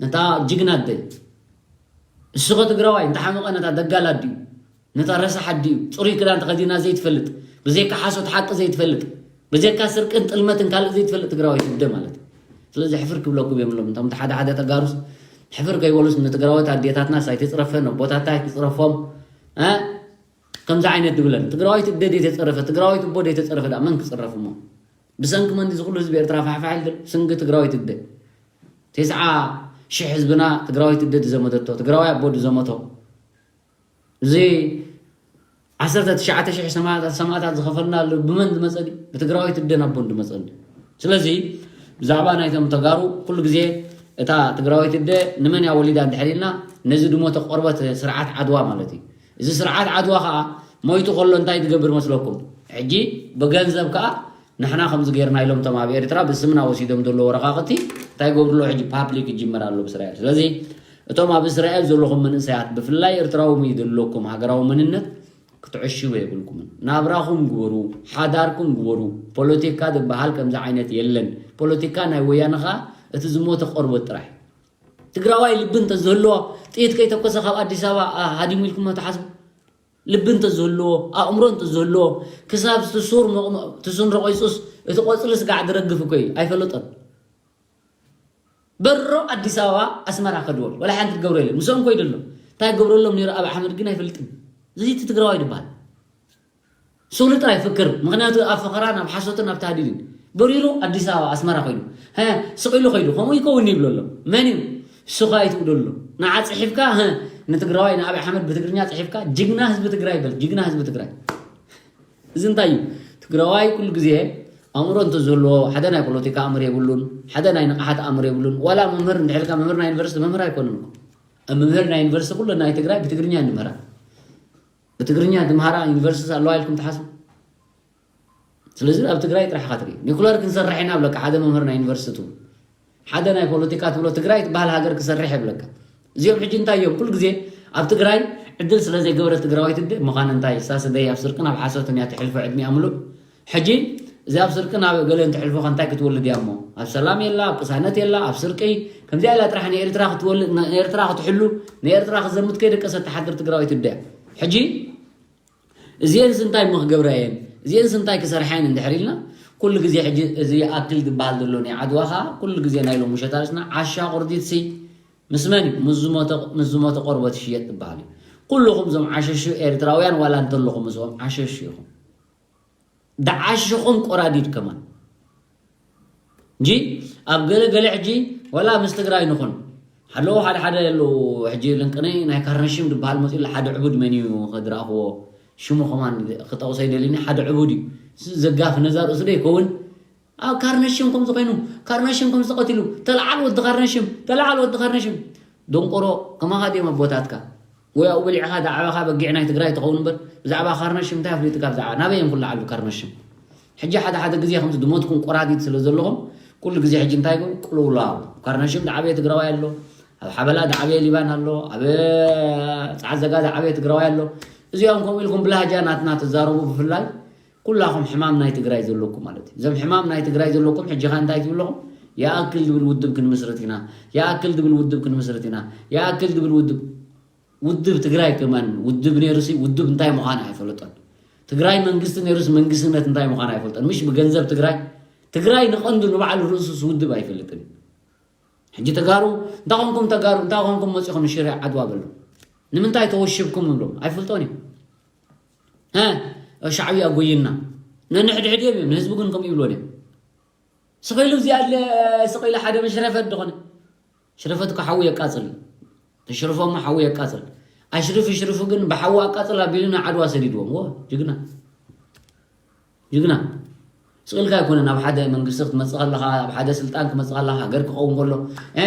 ነታ ጅግና ኣደይ። እሱ ኸ ትግራዋይ እንተ ሓመቐ ነታ ደጋል ኣዲኡ፣ ነታ ረሳሕ ኣዲኡ፣ ጽሩይ ክዳን ተኸዲና ዘይትፈልጥ፣ ብዘይካ ሓሶት ሓቂ ዘይትፈልጥ፣ ብዘይካ ስርቅን ጥልመትን ካልእ ዘይትፈልጥ ትግራዋይ ትደ ማለት እዩ። ስለዚ ሕፍር ክብለኩም የብሎም። እቶም ሓደ ሓደ ተጋሩስ ሕፍር ከይበሉስ ንትግራዎት ኣዴታትናስ ኣይትጽረፈን፣ ኣቦታታ ኣይትጽረፎም። እ? ከምዚ ዓይነት ድብለን። ትግራዋይት እደ ደይተጸረፈ፣ ትግራዋይት እቦ ደይተጸረፈ ደኣ መን ክጽረፍ እሞ? ብሰንኪ መን እዚ ኩሉ ህዝቢ ኤርትራ ፋሕፋሕ ኢሉ ዘሎ? ብሰንኪ ትግራዋይት እደ። ተስዓ ሽሕ ህዝብና ትግራዋይት እደ ድዘመተቶ፣ ትግራዋይ ኣቦ ድዘመቶ። እዚ ዓሰርተ ትሽዓተ ሽሕ ሰማእታት፣ ሰማእታት ዝኸፈልናሉ ብመን ዝመጸ ድዩ? ብትግራዋይት እደን ኣቦን ዝመጸ ድዩ? ስለዚ ብዛዕባ ናይቶም ተጋሩ ኩሉ ግዜ እታ ትግራዋይት እደ ንመን እያ ወሊዳ እንድሕር ኢልና ነዚ ድሞተ ቆርበት ስርዓት ዓድዋ ማለት እዩ። እዚ ስርዓት ዓድዋ ኸኣ ሞይቱ ከሎ እንታይ ትገብር መስለኩም? ሕጂ ብገንዘብ ከኣ ንሕና ከምዚ ጌርና ኢሎም እቶም ኣብ ኤርትራ ብስምና ወሲዶም ዘሎ ወረቓቕቲ እንታይ ገብርሎ ሕጂ ፓብሊክ ይጅምር ኣሎ ብእስራኤል። ስለዚ እቶም ኣብ እስራኤል ዘለኹም መንእሰያት ብፍላይ ኤርትራዊ ዘለኩም ሃገራዊ መንነት ክትዕሽቡ የብልኩምን። ናብራኹም ግበሩ፣ ሓዳርኩም ግበሩ። ፖለቲካ ዝበሃል ከምዚ ዓይነት የለን። ፖለቲካ ናይ ወያነ ኸኣ እቲ ዝሞተ ቆርበት ጥራሕ። ትግራዋይ ልቢ እንተዝህልዎ ጥይት ከይተኮሰ ካብ ኣዲስ ኣበባ፣ አ፣ ሃዲሙ ኢልኩም ትሓስቡ? ልቢ እንተዝህልዎ፣ ኣእምሮ እንተዝህልዎ፣ ክሳብ እቲ ሱር መ-፣ እቲ ሱር ረቂጹስ እቲ ቆጽሊ ስጋዕ ዝረግፍ እኮ እዩ። ኣይፈለጦን። በሮ ኣዲስ ኣበባ ኣስመራ ከድወል ወላ ሓንቲ ትገብሮ የለን። ምስኦም ኮይዱ ኣሎ። እንታይ ገብረሎም ነይሩ ኣብ ኣሕመድ ግን ኣይፈልጥን። እዚ እቲ ትግራዋይ ዝበሃል። ስእሉ ጥራይ ፍክር። ምኽንያቱ ኣብ ፈኸራን ኣብ ሓሶትን ኣብ ታህዲድን። በሪሩ ኣዲስ ኣበባ ኣስመራ ኮይዱ። ሀ፣ ስቕ ኢሉ ኮይዱ። ከምኡ ይከውን ይብሎ ኣሎ። መን እዩ? እሱ ኸኣ ኣይትውደሎ። ንዓ ጽሒፍካ፣ ሀ፣ ንትግራዋይ ንኣብይ ኣሕመድ ብትግርኛ ጽሒፍካ፣ ጅግና ህዝቢ ትግራይ በል። ጅግና ህዝቢ ትግራይ። እዚ እንታይ እዩ? ትግራዋይ ኩሉ ግዜ ኣእምሮ እንተዝህልዎ፣ ሓደ ናይ ፖለቲካ ኣእምሮ የብሉን፣ ሓደ ናይ ንቕሓት ኣእምሮ የብሉን። ዋላ መምህር እንድሕልካ፣ መምህር ናይ ዩኒቨርሲቲ መምህር ኣይኮኑን እኮ። መምህር ናይ ዩኒቨርሲቲ ኩሉ ናይ ትግራይ ብትግርኛ እንመራ። ብትግርኛ ትምሃራ ዩኒቨርሲቲ ኣለዋ ኢልኩም ትሓስቡ? ስለዚ ኣብ ትግራይ ጥራሕ ኢኻ ትርኢ። ኒኩለር ክንሰርሕ ኢና ብለካ ሓደ መምህር ናይ ዩኒቨርሲቲ፣ ሓደ ናይ ፖለቲካ ትብሎ፣ ትግራይ ትበሃል ሃገር ክሰርሕ የብለካ። እዚኦም ሕጂ እንታይ እዮም? ኩሉ ግዜ ኣብ ትግራይ ዕድል ስለ ዘይገበረት ትግራዋይት፣ እንደ ምዃን እንታይ፣ ሳስደይ ኣብ ስርቅን ኣብ ሓሶትን እያ ትሕልፎ ዕድሚኣ ምሉእ። ሕጂ እዚ ኣብ ስርቅን ኣብ ገለን ትሕልፎ ከ እንታይ ክትወልድ እያ እሞ? ኣብ ሰላም የላ፣ ኣብ ቅሳነት የላ፣ ኣብ ስርቂ። ከምዚኣ ኢላ ጥራሕ ንኤርትራ ክትወልድ፣ ንኤርትራ ክትሕሉ፣ ንኤርትራ ክዘምት ከይደቀሰት ትሓድር ትግራዋይት፣ እንደ ሕጂ እዚኤንስ እንታይ እሞ ክገብራ እየን? እዚኤንስ እንታይ ክሰርሓ እየን እንድሕር ኢልና፣ ኩሉ ግዜ ሕጂ እዚ ኣክል ዝበሃል ዘሎ ናይ ዓድዋ ኸዓ ኩሉ ግዜ ናይ ሎሚ ውሸት ኣርእስና ዓሻ ቁርዲትሲ ምስ መን እዩ? ምስ ዝሞተ፣ ምስ ዝሞተ ቆርበት ይሽየጥ ዝበሃል እዩ። ኩልኹም እዞም ዓሸሹ ኤርትራውያን ዋላ እንተለኹም ምስኦም ዓሸሹ ኢኹም። ደዓሽኹም ቆራዲድ ከማን። እንጂ ኣብ ገለ ገለ ሕጂ ዋላ ምስ ትግራይ ንኹን፣ ኣለዉ ሓደ ሓደ ኣለዉ። ሕጂ ልንቅነይ ናይ ካርነሽም ዝበሃል መፂኡ ኣሎ። ሓደ ዕቡድ መን እዩ ከድረኣኽዎ? ሽሙ ከማን ክጠቕሶ ኣይደልኒ። ሓደ ዕቡድ እዩ። ስ-፣ ዘጋፍ ነዛ ርእሱ ዶ ይከውን? ኣብ ካርነሽም ከምዚ ኮይኑ፣ ካርነሽም ከምዚ ተቐቲሉ፣ ተለዓል ወዲ ካርነሽም፣ ተለዓል ወዲ ካርነሽም። ደንቆሮ፣ ከማኻ ድዮም ኣቦታትካ? ወይ ኣብኡ በሊዕኻ ዝዓበኻ በጊዕ ናይ ትግራይ ትኸውን እምበር፣ ብዛዕባ ካርነሽም እንታይ ኣፍሊጥካ? ብዛዕባ ናበይ እዮም ክለዓሉ ካርነሽም? ሕጂ ሓደ ሓደ ግዜ ከምዚ ዝሞትኩም ቆራዲድ ስለ ዘለኹም፣ ኩሉ ግዜ ሕጂ እንታይ ይገብሩ? ቅልውላው። ካርነሽም ዝዓበየ ትግራዋይ ኣሎ፣ ኣብ ሓበላ ዝዓበየ ሊባን ኣሎ፣ ኣብ ጻዕዘጋ ዝዓበየ ትግራዋይ ኣሎ። እዚኦም ከምኡ ኢልኩም ብላህጃ ናትና ትዛረቡ፣ ብፍላይ ኩላኹም ሕማም ናይ ትግራይ ዘለኩም ማለት እዩ። እዞም ሕማም ናይ ትግራይ ዘለኩም ሕጂ ኸ እንታይ ትብሉ ኣለኹም? ይኣክል ዝብል ውድብ ክንምስርት ኢና፣ ይኣክል ዝብል ውድብ ክንምስርት ኢና፣ ይኣክል ዝብል ውድብ። ውድብ ትግራይ ከማን ውድብ ነይሩሲ ውድብ እንታይ ምዃኑ ኣይፈለጦን። ትግራይ መንግስቲ ነይሩስ መንግስትነት እንታይ ምዃኑ ኣይፈልጦን። ምሽ ብገንዘብ ትግራይ፣ ትግራይ ንቐንዱ ንባዕሉ ርእሱስ ውድብ ኣይፈልጥን እዩ። ሕጂ ተጋሩ እንታይ ኾንኩም? ተጋሩ እንታይ ኾንኩም? መፂኹም ሽረ ዓድዋ በሉ። ንምንታይ ተወሽብኩም ንብሎም ኣይፈልጦን እዮም። ሀ፣ ሻዕብያ ጎይና ነንሕድሕድ እዮም እዮም፣ ንህዝቢ ግን ከምኡ ይብልዎ እዮም። ስቕ ኢሉ እዚኣ ኣለ፣ ስቕ ኢሉ ሓደ መሽረፈት ዝኾነ። ሽረፈት እኮ ሓዊ የቃጽል እዩ። ተሽርፎ እሞ ሓዊ የቃጽል። ኣሽርፍ ሽርፉ ግን ብሓዊ ኣቃጽል ኣቢሉ ንዓድዋ ሰዲድዎም። ወ፣ ጅግና። ጅግና። ስቕ ኢልካ ኣይኮነን ኣብ ሓደ መንግስቲ ክትመጽእ ከለኻ፣ ኣብ ሓደ ስልጣን ክመጽእ ከለኻ፣ ሃገር ክኸውን ከሎ፣ እ፣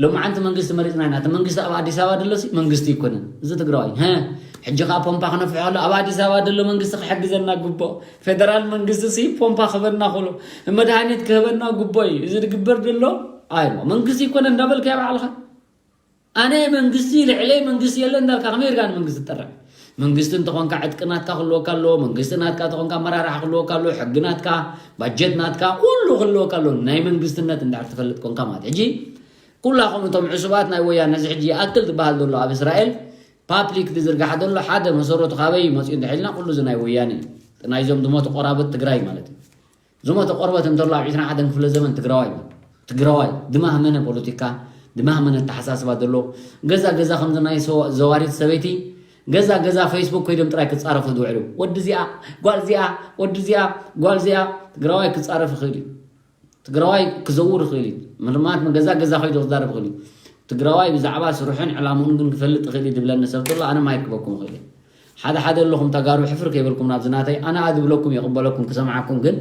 ሎማዓንቲ መንግስቲ መሪጽና ኢና። እቲ መንግስቲ ኣብ ኣዲስ ኣበባ ደሎ ሲ መንግስቲ ኣይኮነን። እዚ ትግራዋይ። ሀ፣ ሕጂ ከኣ ፖምፓ ክነፍሖ ከሎ፣ ኣብ ኣዲስ ኣበባ ደሎ መንግስቲ ክሕግዘና ግቡእ። ፌደራል መንግስቲ ሲ ፖምፓ ክህበና ከሎ፣ መድሃኒት ክህበና ግቡእ እዩ። እዚ ዝግበር ደሎ፣ ኣይ፣ መንግስቲ ኣይኮነን እንዳበልካዮ ባዕልኻ። ኣነ መንግስቲ፣ ልዕለይ መንግስቲ የለን እንዳልካ ከመይ ጌርካ ንመንግስቲ ትጠርዕ? መንግስቲ እንተኾንካ ዕጥቂ ናትካ ክህልወካ ኣለዎ። መንግስቲ ናትካ እንተኾንካ ኣመራርሓ ክህልወካ ኣለዎ። ሕጊ ናትካ፣ ባጀት ናትካ፣ ኩሉ ክህልወካ ኣለዎ። ናይ መንግስትነት እንድሕር ትፈልጥ ኮንካ ማለት። ሕጂ ኩላኹም እቶም ዕሱባት ናይ ወያነ፣ ነዚ ሕጂ ይኣክል ዝበሃል ዘሎ ኣብ እስራኤል ፓብሊክ ዝዝርጋሕ ዘሎ ሓደ መሰረቱ ካበይ መፂኡ እንድሕር ኢልና፣ ኩሉ እዚ ናይ ወያነ እዩ። ናይዞም ዝሞቱ ቆራብት ትግራይ ማለት እዩ። ዝሞተ ቆርበት እንተሎ ኣብ ዕስራን ሓደን ክፍለ ዘመን ትግራዋይ፣ ትግራዋይ ድማህመነ ፖለቲካ፣ ድማህመነ ኣተሓሳስባ ዘሎ፣ ገዛ ገዛ ከምዚ ናይ ሰው-፣ ዘዋሪት ሰበይቲ፣ ገዛ ገዛ ፌስቡክ ኮይዶም ጥራይ ክጻረፉ ዝውዕሉ። ወዲ እዚኣ፣ ጓል እዚኣ፣ ወዲ እዚኣ፣ ጓል እዚኣ፣ ትግራዋይ ክጻረፍ ይኽእል እዩ። ትግራዋይ ክዘውር ይኽእል እዩ። ምልማት ገዛ ገዛ ኮይዱ ክዛረብ ይኽእል እዩ። ትግራዋይ ብዛዕባ ስርሑን ዕላምኡን ግን ክፈልጥ ይኽእል እዩ ዝብለኒ ሰብ ተሎ ኣነ ማይክ ክበኩም ይኽእል እየ። ሓደ ሓደ ኣለኹም ተጋሩ ሕፍር ከይበልኩም ናብዚ ናተይ፣ ኣነ ኣድብለኩም የቕበለኩም ክሰምዓኩም፣ ግን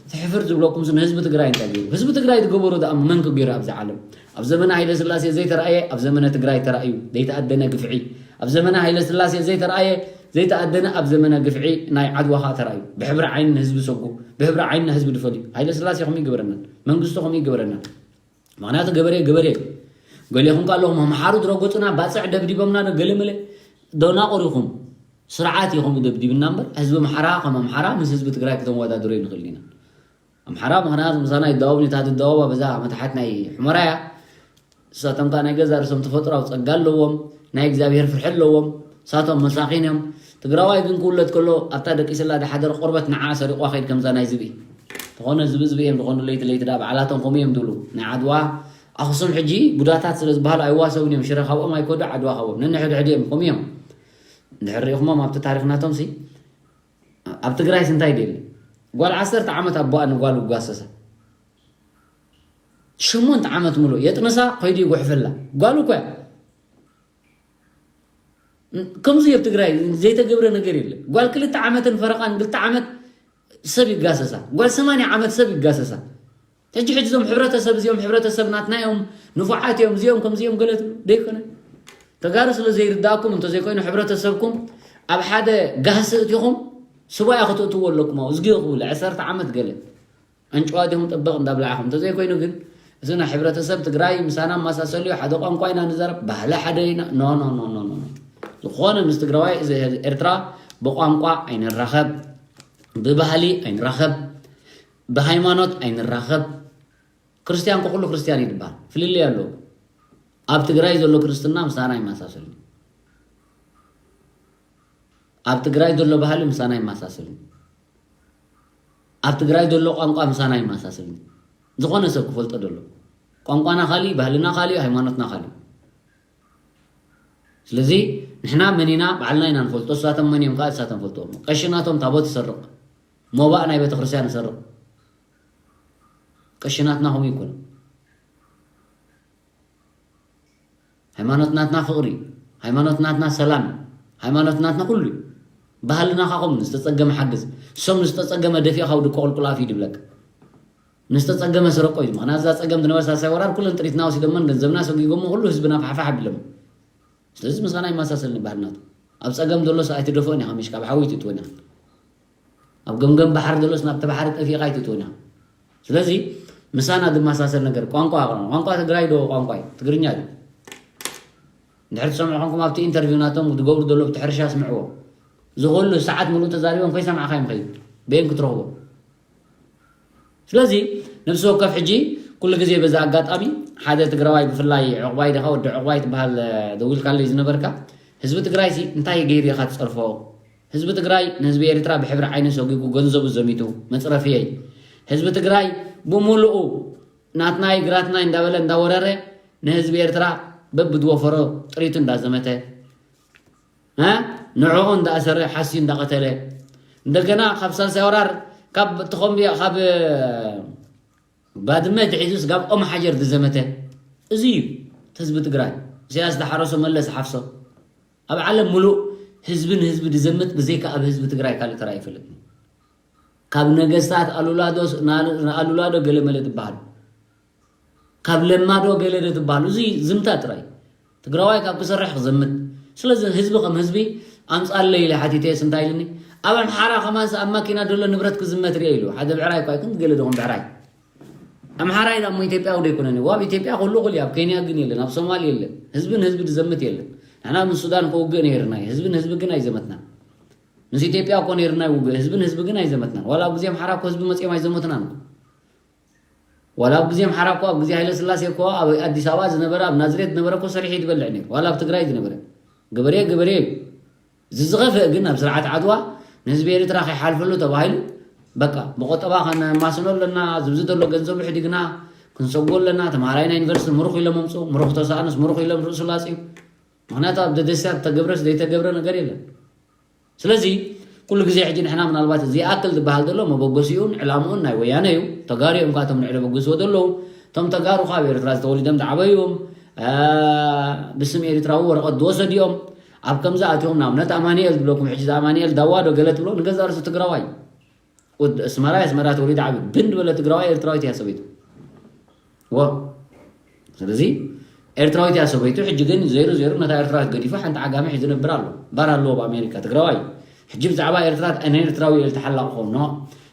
እቲ ሕፍር ዝብለኩም ንህዝቢ ትግራይ እንታይ ገይሩ? ህዝቢ ትግራይ ዝገበሮ ደኣ መን ክገይሩ ኣብዚ ዓለም? ኣብ ዘመነ ሃይለ ስላሴ ዘይተራእየ ኣብ ዘመነ ትግራይ ተራእዩ ዘይተኣደነ ግፍዒ፣ ኣብ ዘመነ ሃይለ ስላሴ ዘይተራእየ ዘይተኣደነ ኣብ ዘመነ ግፍዒ ናይ ዓድዋ ኸኣ ተራእዩ። ብሕብሪ ዓይኒ ንህዝቢ ሰጉ፣ ብሕብሪ ዓይኒ ንህዝቢ ድፈልዩ። ሃይለ ስላሴ ከምኡ ይግበረና፣ መንግስቱ ከምኡ ይግበረና። ምኽንያቱ ገበሬ ገበሬ እዩ። ገሌኹም ከ ኣለኹም ኣምሓሩ ዝረገጹና፣ ባጽዕ ደብዲቦምና ዶ ገለ መለ፣ ደናቑር ኢኹም። ስርዓት ኢኹም ደብዲብና እምበር፣ ህዝቢ ኣምሓራ ከም ኣምሓራ ምስ ህዝቢ ትግራይ ክተወዳድሮ ኣይንኽእልን ኢና። ኣምሓራ ምኽንያቱ ምሳና ይዳወብ፣ ኔታ ትዳወብ ኣብ እዛ መታሓት ናይ ሑመራ እያ። ንሳቶም ከኣ ናይ ገዛ ርእሶም ተፈጥሮኣዊ ጸጋ ኣለዎም፣ ናይ እግዚኣብሄር ፍርሒ ኣለዎም። ንሳቶም መሳኺን እዮም። ትግራዋይ ግን ክውለድ ከሎ ኣብታ ደቂስላ ዝሓደረ ቆርበት ንዓ ሰሪቑዋ ከይድ ከምዛ ናይ ዝብኢ። ተኾነ ዝብኢ ዝብኢ እዮም ዝኾኑ፣ ለይቲ ለይቲ ደኣ በዓላቶም ከምኡ እዮም ዝብሉ። ናይ ዓድዋ ኣኽሱም ሕጂ ቡዳታት ስለ ዝበሃሉ ኣይዋሰቡን እዮም። ሽረ ካብኦም ኣይከዱ፣ ዓድዋ ካብኦም። ነንሕድሕድ እዮም፣ ከምኡ እዮም። እንድሕር ርኢኹሞም ኣብቲ ታሪኽ ናቶም ሲ፣ ኣብ ትግራይስ እንታይ ደሊ? ጓል ዓሰርተ ዓመት ኣቦኣ ንጓሉ ይጓሰሳ። ሸሞንተ ዓመት ሙሉእ የጥንሳ፣ ከይዱ ይጉሕፈላ። ጓሉ እኮ እያ። ከምዚ ኣብ ትግራይ ዘይተገብረ ነገር የለን። ጓል ክልተ ዓመትን ፈረቓን፣ ክልተ ዓመት ሰብ ይጋሰሳ። ጓል ሰማንያ ዓመት ሰብ ይጋሰሳ። ሕጂ ሕጂ እዞም ሕብረተሰብ እዚኦም ሕብረተሰብ ናትና እዮም፣ ንፉዓት እዮም፣ እዚኦም ከምዚ እዮም ገለ ትብሉ ደይኮነ። ተጋሩ ስለ ዘይርዳእኩም እንተዘይኮይኑ ሕብረተሰብኩም ኣብ ሓደ ጋህሲ እቲኹም ስባያ ክትእትዎ ኣለኩም። ኣብኡ ዝግዮ ክብሉ ዕሰርተ ዓመት ገለ ኣንጭዋ ዲኹም ጥበቕ እንዳብላዕኹም። እንተዘይኮይኑ ግን እዚ ናይ ሕብረተሰብ ትግራይ ምሳና መሳሰሉ እዩ። ሓደ ቋንቋ ኢና ንዛረብ፣ ባህሊ ሓደ ኢና። ኖ፣ ኖ፣ ኖ፣ ኖ፣ ኖ። ዝኾነ ምስ ትግራዋይ እዚ ኤርትራ ብቋንቋ ኣይንራኸብ፣ ብባህሊ ኣይንራኸብ፣ ብሃይማኖት ኣይንራኸብ። ክርስትያን ከ ኩሉ ክርስትያን እዩ ዝበሃል። ፍልልይ ኣለዎ። ኣብ ትግራይ ዘሎ ክርስትና ምሳና ኣይመሳሰልን። ኣብ ትግራይ ዘሎ ባህሊ ምሳና ኣይመሳሰልን። ኣብ ትግራይ ዘሎ ቋንቋ ምሳና ኣይመሳሰልን። ዝኾነ ሰብ ክፈልጦ ደሎ። ቋንቋና ካሊእ፣ ባህልና ካሊእ፣ ሃይማኖትና ካሊእ። ስለዚ ንሕና መን ኢና ባዕልና ኢና ንፈልጦ፣ እሳቶም መን እዮም ከዓ እሳቶም ፈልጥዎም። ቀሺ ናቶም ታቦት ይሰርቕ፣ ሞባእ ናይ ቤተክርስትያን ይሰርቕ። ቀሺ ናትና ከምኡ ይኮን። ሃይማኖት ናትና ፍቕሪ፣ ሃይማኖት ናትና ሰላም፣ ሃይማኖት ናትና ኩሉ እዩ። ባህልና ኻኹም ንዝተጸገመ ሓግዝ፣ እሶም ንዝተጸገመ ደፊእኻ ውድቅ ቁልቁል ኣፍ እዩ ድብለካ። ንዝተጸገመ ስረቆ እዩ። ምኽንያቱ እዛ ጸገም ዝነበረ ሳልሳይ ወራር ኩለን ጥሪትና ወሲዶመን ገንዘብና ሰጊጎሞ ኩሉ ህዝብና ፋሕፋሕ ኣቢሎሞ። ስለዚ ምሳና ይመሳሰልን ባህልናቱ። ኣብ ጸገም ዘሎ ሰብ ኣይትደፍኦን ኢኻ፣ ምሽ ካብ ሓዊ ትእትወን ኢኻ። ኣብ ገምገም ባሕሪ ዘሎስ ናብቲ ባሕሪ ጠፊእካ ኣይትእትወን ኢኻ። ስለዚ ምሳና ዝመሳሰል ነገር ቋንቋ ኣቕርቡ። ቋንቋ ትግራይ ዶ ቋንቋ እዩ? ትግርኛ እዩ። እንድሕር ትሰምዑ ኮንኩም ኣብቲ ኢንተርቪው ናቶም ዝገብሩ ዘሎ ብቲ ሕርሻ ስምዕዎ። እዚ ኩሉ ሰዓት ሙሉእ ተዛሪቦም ከይሰማዕካ እዮም ከይዱ። በየን ክትረኽቦ? ስለዚ ነብሲ ወከፍ ሕጂ ኩሉ ግዜ በዚ ኣጋጣሚ ሓደ ትግራዋይ ብፍላይ ዕቑባይ ዲኻ ወዲ ዕቑባይ ትበሃል ደዊልካለይ ዝነበርካ ህዝቢ ትግራይ ሲ እንታይ ገይሩ ኢኻ ትጸርፎ? ህዝቢ ትግራይ ንህዝቢ ኤርትራ ብሕብሪ ዓይኒ ሰጒጉ ገንዘቡ ዘሚቱ መጽረፍየይ ህዝቢ ትግራይ ብምሉኡ ናትናይ ግራትናይ እንዳበለ እንዳወረረ ንህዝቢ ኤርትራ በብዝወፈሮ ጥሪቱ እንዳዘመተ እ ንዕኡ እንዳኣሰረ ሓስዩ እንዳቐተለ እንደገና ካብ ሳልሳይ ወራር ካብ ተኾምቢያ ካብ ባድመ ትሒዙ ስጋብ ኦም ሓጀር ዝዘመተ እዚ እዩ ህዝቢ ትግራይ። ኢሳያስ ዝሓረሶ መለስ ሓፍሶ ኣብ ዓለም ሙሉእ ህዝቢ ንህዝቢ ዝዘምት ብዘይካ ኣብ ህዝቢ ትግራይ ካልእ ተራ ይፈልጥ። ካብ ነገስታት ኣሉላዶ ኣሉላዶ ገለመለ ትበሃል ካብ ለማዶ ገለ ዶ ትበሃል እዚ ዝምታ ጥራይ ትግራዋይ ካብ ክሰርሕ ክዘምት። ስለዚ ህዝቢ ከም ህዝቢ ኣምፃለይ ኢለ ሓቲተየስ እንታይ ኢልኒ ኣብ ኣምሓራ ከማንስ ኣብ ማኪና ዘሎ ንብረት ክዝመት ርየ ኢሉ ሓደ ብዕራይ እኳ ኣይኩን ገለ ዶ ከም ብዕራይ ኣምሓራ ኢላ እሞ ኢትዮጵያዊ ዶ ኣይኮነን እዩ ኣብ ኢትዮጵያ ኩሉ ኩል ኣብ ኬንያ ግን የለን ኣብ ሶማል የለን ህዝብን ህዝቢ ዝዘምት የለን ንሕና ምስ ሱዳን ከውግእ ነይርና እዩ ህዝብን ህዝቢ ግን ኣይዘመትናን ምስ ኢትዮጵያ እኮ ነይርና ይውግእ ህዝብን ህዝቢ ግን ኣይዘመትናን ዋላ ኣብ ግዜ ኣምሓራ እኮ ህዝቢ መፅኦም ኣይዘመትናን እኮ ዋላ ኣብ ግዜ ኣምሓራ እኮ ኣብ ግዜ ሃይለ ስላሴ እኮ ኣብ ኣዲስ ኣበባ ዝነበረ ኣብ ናዝሬት ዝነበረ እኮ ሰሪሑ ይትበልዕ ነይሩ ዋላ ኣብ ትግራይ ዝነበረ ገበሬ ገበሬ እዩ እዚ ዝኸፍእ ግን ኣብ ስርዓት ዓድዋ ንህዝቢ ኤርትራ ከይሓልፈሉ ተባሂሉ በቃ ብቆጠባ ከነማስኖ ኣለና ዝብዚ ዘሎ ገንዘቡ ሕዲግና ክንሰጎ ኣለና ተምሃራይና ዩኒቨርሲቲ ምሩኽ ኢሎም ኣምፅኡ ምሩኽ ተሳእኑስ ምሩኽ ኢሎም ርእሱ ላፅዩ ምክንያቱ ኣብ ደደስያ ተገብረስ ዘይተገብረ ነገር የለን ስለዚ ኩሉ ግዜ ሕጂ ንሕና ምናልባት እዚ ይኣክል ዝበሃል ዘሎ መበገሲኡን ዕላምኡን ናይ ወያነ እዩ። ተጋሩ እዮም ካብቶም ንዕለ በግስዎ ዘለዉ። እቶም ተጋሩ ካብ ኤርትራ ዝተወሊዶም ዝዓበዩ እዮም። ብስም ኤርትራዊ ወረቐት ዝወሰዱ እዮም። ኣብ ከምዚ ኣትዮም ንኣብነት ኣማኒኤል ዝብለኩም ሕጂ ኣማኒኤል ዳዋ ዶ ገለ ትብሎ ንገዛ ርእሱ ትግራዋይ። ወዲ ኣስመራ ኣስመራ ተወሊደ ዓብዩ ብን ዝበለ ትግራዋይ ኤርትራዊት እያ ሰበይቱ። ዎ ስለዚ ኤርትራዊት እያ ሰበይቱ ሕጂ ግን ዜሩ ዜሩ ነታ ኤርትራዊት ገዲፉ ሓንቲ ዓጋመ ሒዙ ነብር ኣሎ ባር ኣለዎ ብኣሜሪካ ትግራዋይ ሕጂ ብዛዕባ ኤርትራ ኣነ ኤርትራዊ ኢለ ተሓላቕ ኾኖ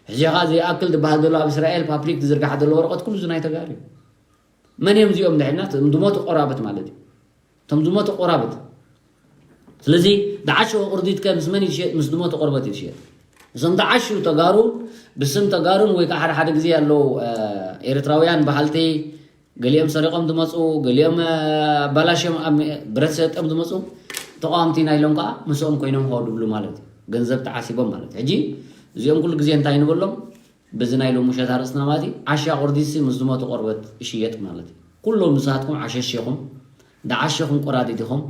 ሕጂ ኸዓ ዘይኣክል ዝበሃል ዘሎ ኣብ እስራኤል ፓብሊክ ዝዝርጋሕ ዘሎ ወረቐት ኩሉ ናይ ተጋሩ እዩ መን እዮም እዚኦም ድሕና ዝሞቱ ቆራበት ማለት እዩ እቶም ዝሞቱ ቆራበት ስለዚ ዝዓሸወ ቁርዲት ከ ምስ መን ይሽየጥ ምስ ዝሞቱ ቆርበት ይሽየጥ እዞም ዝዓሽው ተጋሩ ብስም ተጋሩን ወይ ከዓ ሓደ ሓደ ግዜ ያለው ኤርትራውያን በሃልቲ ገሊኦም ሰሪቆም ዝመፁ ገሊኦም ኣባላሽዮም ብረት ሰጠም ዝመፁ ተቃወምቲ ኢና ኢሎም ከዓ ምስኦም ኮይኖም ከ ድብሉ ማለት እዩ ገንዘብ ተዓሲቦም ማለት ሕጂ እዚኦም ኩሉ ግዜ እንታይ ንበሎም በዚ ናይ ሎሚ ውሸት ኣርእስትና ማለት እዩ ዓሻ ቁርዲትሲ ምስ ዝሞተ ቆርበት ይሽየጥ ማለት እዩ ኩሎም ንስኻትኩም ዓሸሽ ኢኹም ዝዓሸኹም ቆራዲት ኢኹም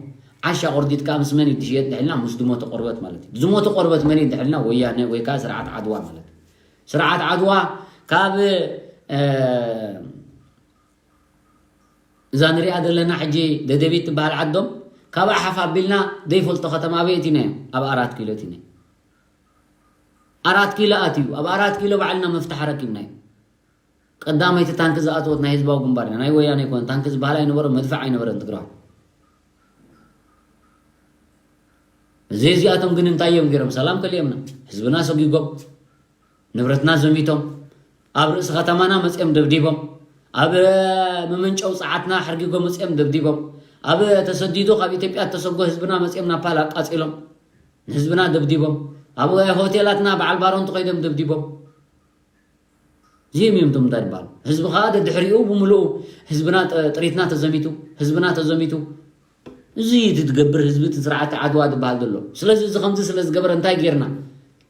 ዓሻ ቁርዲት ከዓ ምስ መን ይድሽየጥ ድሕልና ምስ ዝሞተ ቆርበት ማለት እዩ ዝሞተ ቆርበት መን እዩ ድሕልና ወያነ ወይ ከዓ ስርዓት ዓድዋ ማለት እዩ ስርዓት ዓድዋ ካብ እዛ ንሪኣ ዘለና ሕጂ ደደቢት ትበሃል ዓዶም ካብኣ ሓፍ ኣቢልና ዘይፈልጦ ከተማ ኣበይ እቲና እዮም ኣብ ኣራት ኪሎ እቲና ኣራት ኪሎ ኣትዩ። ኣብ ኣራት ኪሎ ባዕልና መፍትሕ ኣረኪብና እዩ። ቀዳመይቲ ታንኪ ዝኣተወት ናይ ህዝባዊ ግንባር እያ። ናይ ወያነ ኣይኮነ። ታንኪ ዝበሃል ኣይነበረ፣ መድፍዕ ኣይነበረን ትግራዋይ። እዚ እዚኣቶም ግን እንታይ እዮም ገይሮም? ሰላም ከሊኦምና። ህዝብና ሰጒጎም፣ ንብረትና ዘሚቶም፣ ኣብ ርእሲ ከተማና መጺኦም ደብዲቦም፣ ኣብ መመንጨው ጸዓትና ሕርጊጎም መጺኦም ደብዲቦም፣ ኣብ ተሰዲዱ ካብ ኢትዮጵያ እተሰጎ ህዝብና መጺኦም ናፓል ኣቃጺሎም፣ ንህዝብና ደብዲቦም፣ ኣብ ሆቴላትና በዓል ባሮን ተኸይዶም ደብዲቦም። እዚኦም እዮም እቶም እንታይ ዝበሃሉ። ህዝቢ ከዓ ደድሕሪኡ ብምልኡ ህዝብና ጥ-፣ ጥሪትና ተዘሚቱ፣ ህዝብና ተዘሚቱ። እዚ እቲ ትገብር ህዝቢ እቲ ስርዓት ዓድዋ ዝበሃል ዘሎ። ስለዚ እዚ ከምዚ ስለ ዝገበረ እንታይ ጌርና?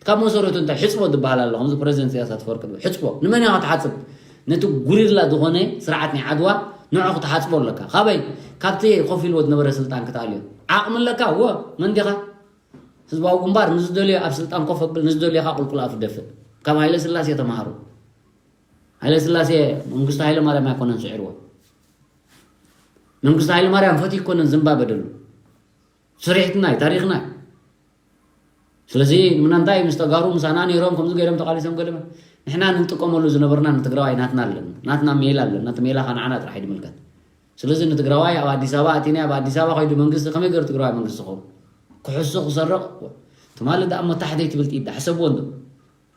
ካብ መሰረቱ እንታይ ሕፅቦ ዝበሃል ኣሎ። ከምዚ ፕሬዚደንት ኢሳያስ ኣፈወርቂ ዝበሃል ሕፅቦ ንመን ኢኻ ክትሓፅብ? ነቲ ጉሪላ ዝኾነ ስርዓት ናይ ዓድዋ ንዑ ክትሓፅቦ ኣለካ። ካበይ? ካብቲ ኮፍ ኢልዎ ዝነበረ ስልጣን ክትኣልዮ ዓቕሚ ኣለካ? እወ። መን ዲኻ? ህዝባዊ ግንባር ንዝደልዮ ኣብ ስልጣን ኮፍ ኣብል፣ ንዝደልዮ ከዓ ቁልቁል ኣፉ ደፍእ። ካብ ሃይለ ስላሴ ተምሃሩ። ሃይለ ስላሴ መንግስቱ ሃይለ ማርያም ኣይኮነን ስዒርዎ። መንግስቱ ሃይለ ማርያም ፈትዩ ኣይኮነን ዝንባበ ደሉ። ስሪሕትና እዩ፣ ታሪኽና እዩ። ስለዚ ንምንታይ ምስ ተጋሩ ምሳና ነይሮም ከምዚ ገይሮም ተቃሊሶም ገለመ? ንሕና ንጥቀመሉ ዝነበርና ንትግራዋይ ናትና ኣለና። ናትና ሜላ ኣለና። እቲ ሜላ ከ ንዓና ጥራሕ ይድምልከት። ስለዚ ንትግራዋይ ኣብ ኣዲስ ኣበባ ኣቲና ኣብ ኣዲስ ኣበባ ከይዱ መንግስቲ ከመይ ገይሩ ትግራዋይ መንግስቲ ክኸውን? ክሕሱ ክሰርቕ ትማሊ ደኣ እሞ ታሕተይ ትብል ጥይት ደኣ ሕሰብዎ እንዶ።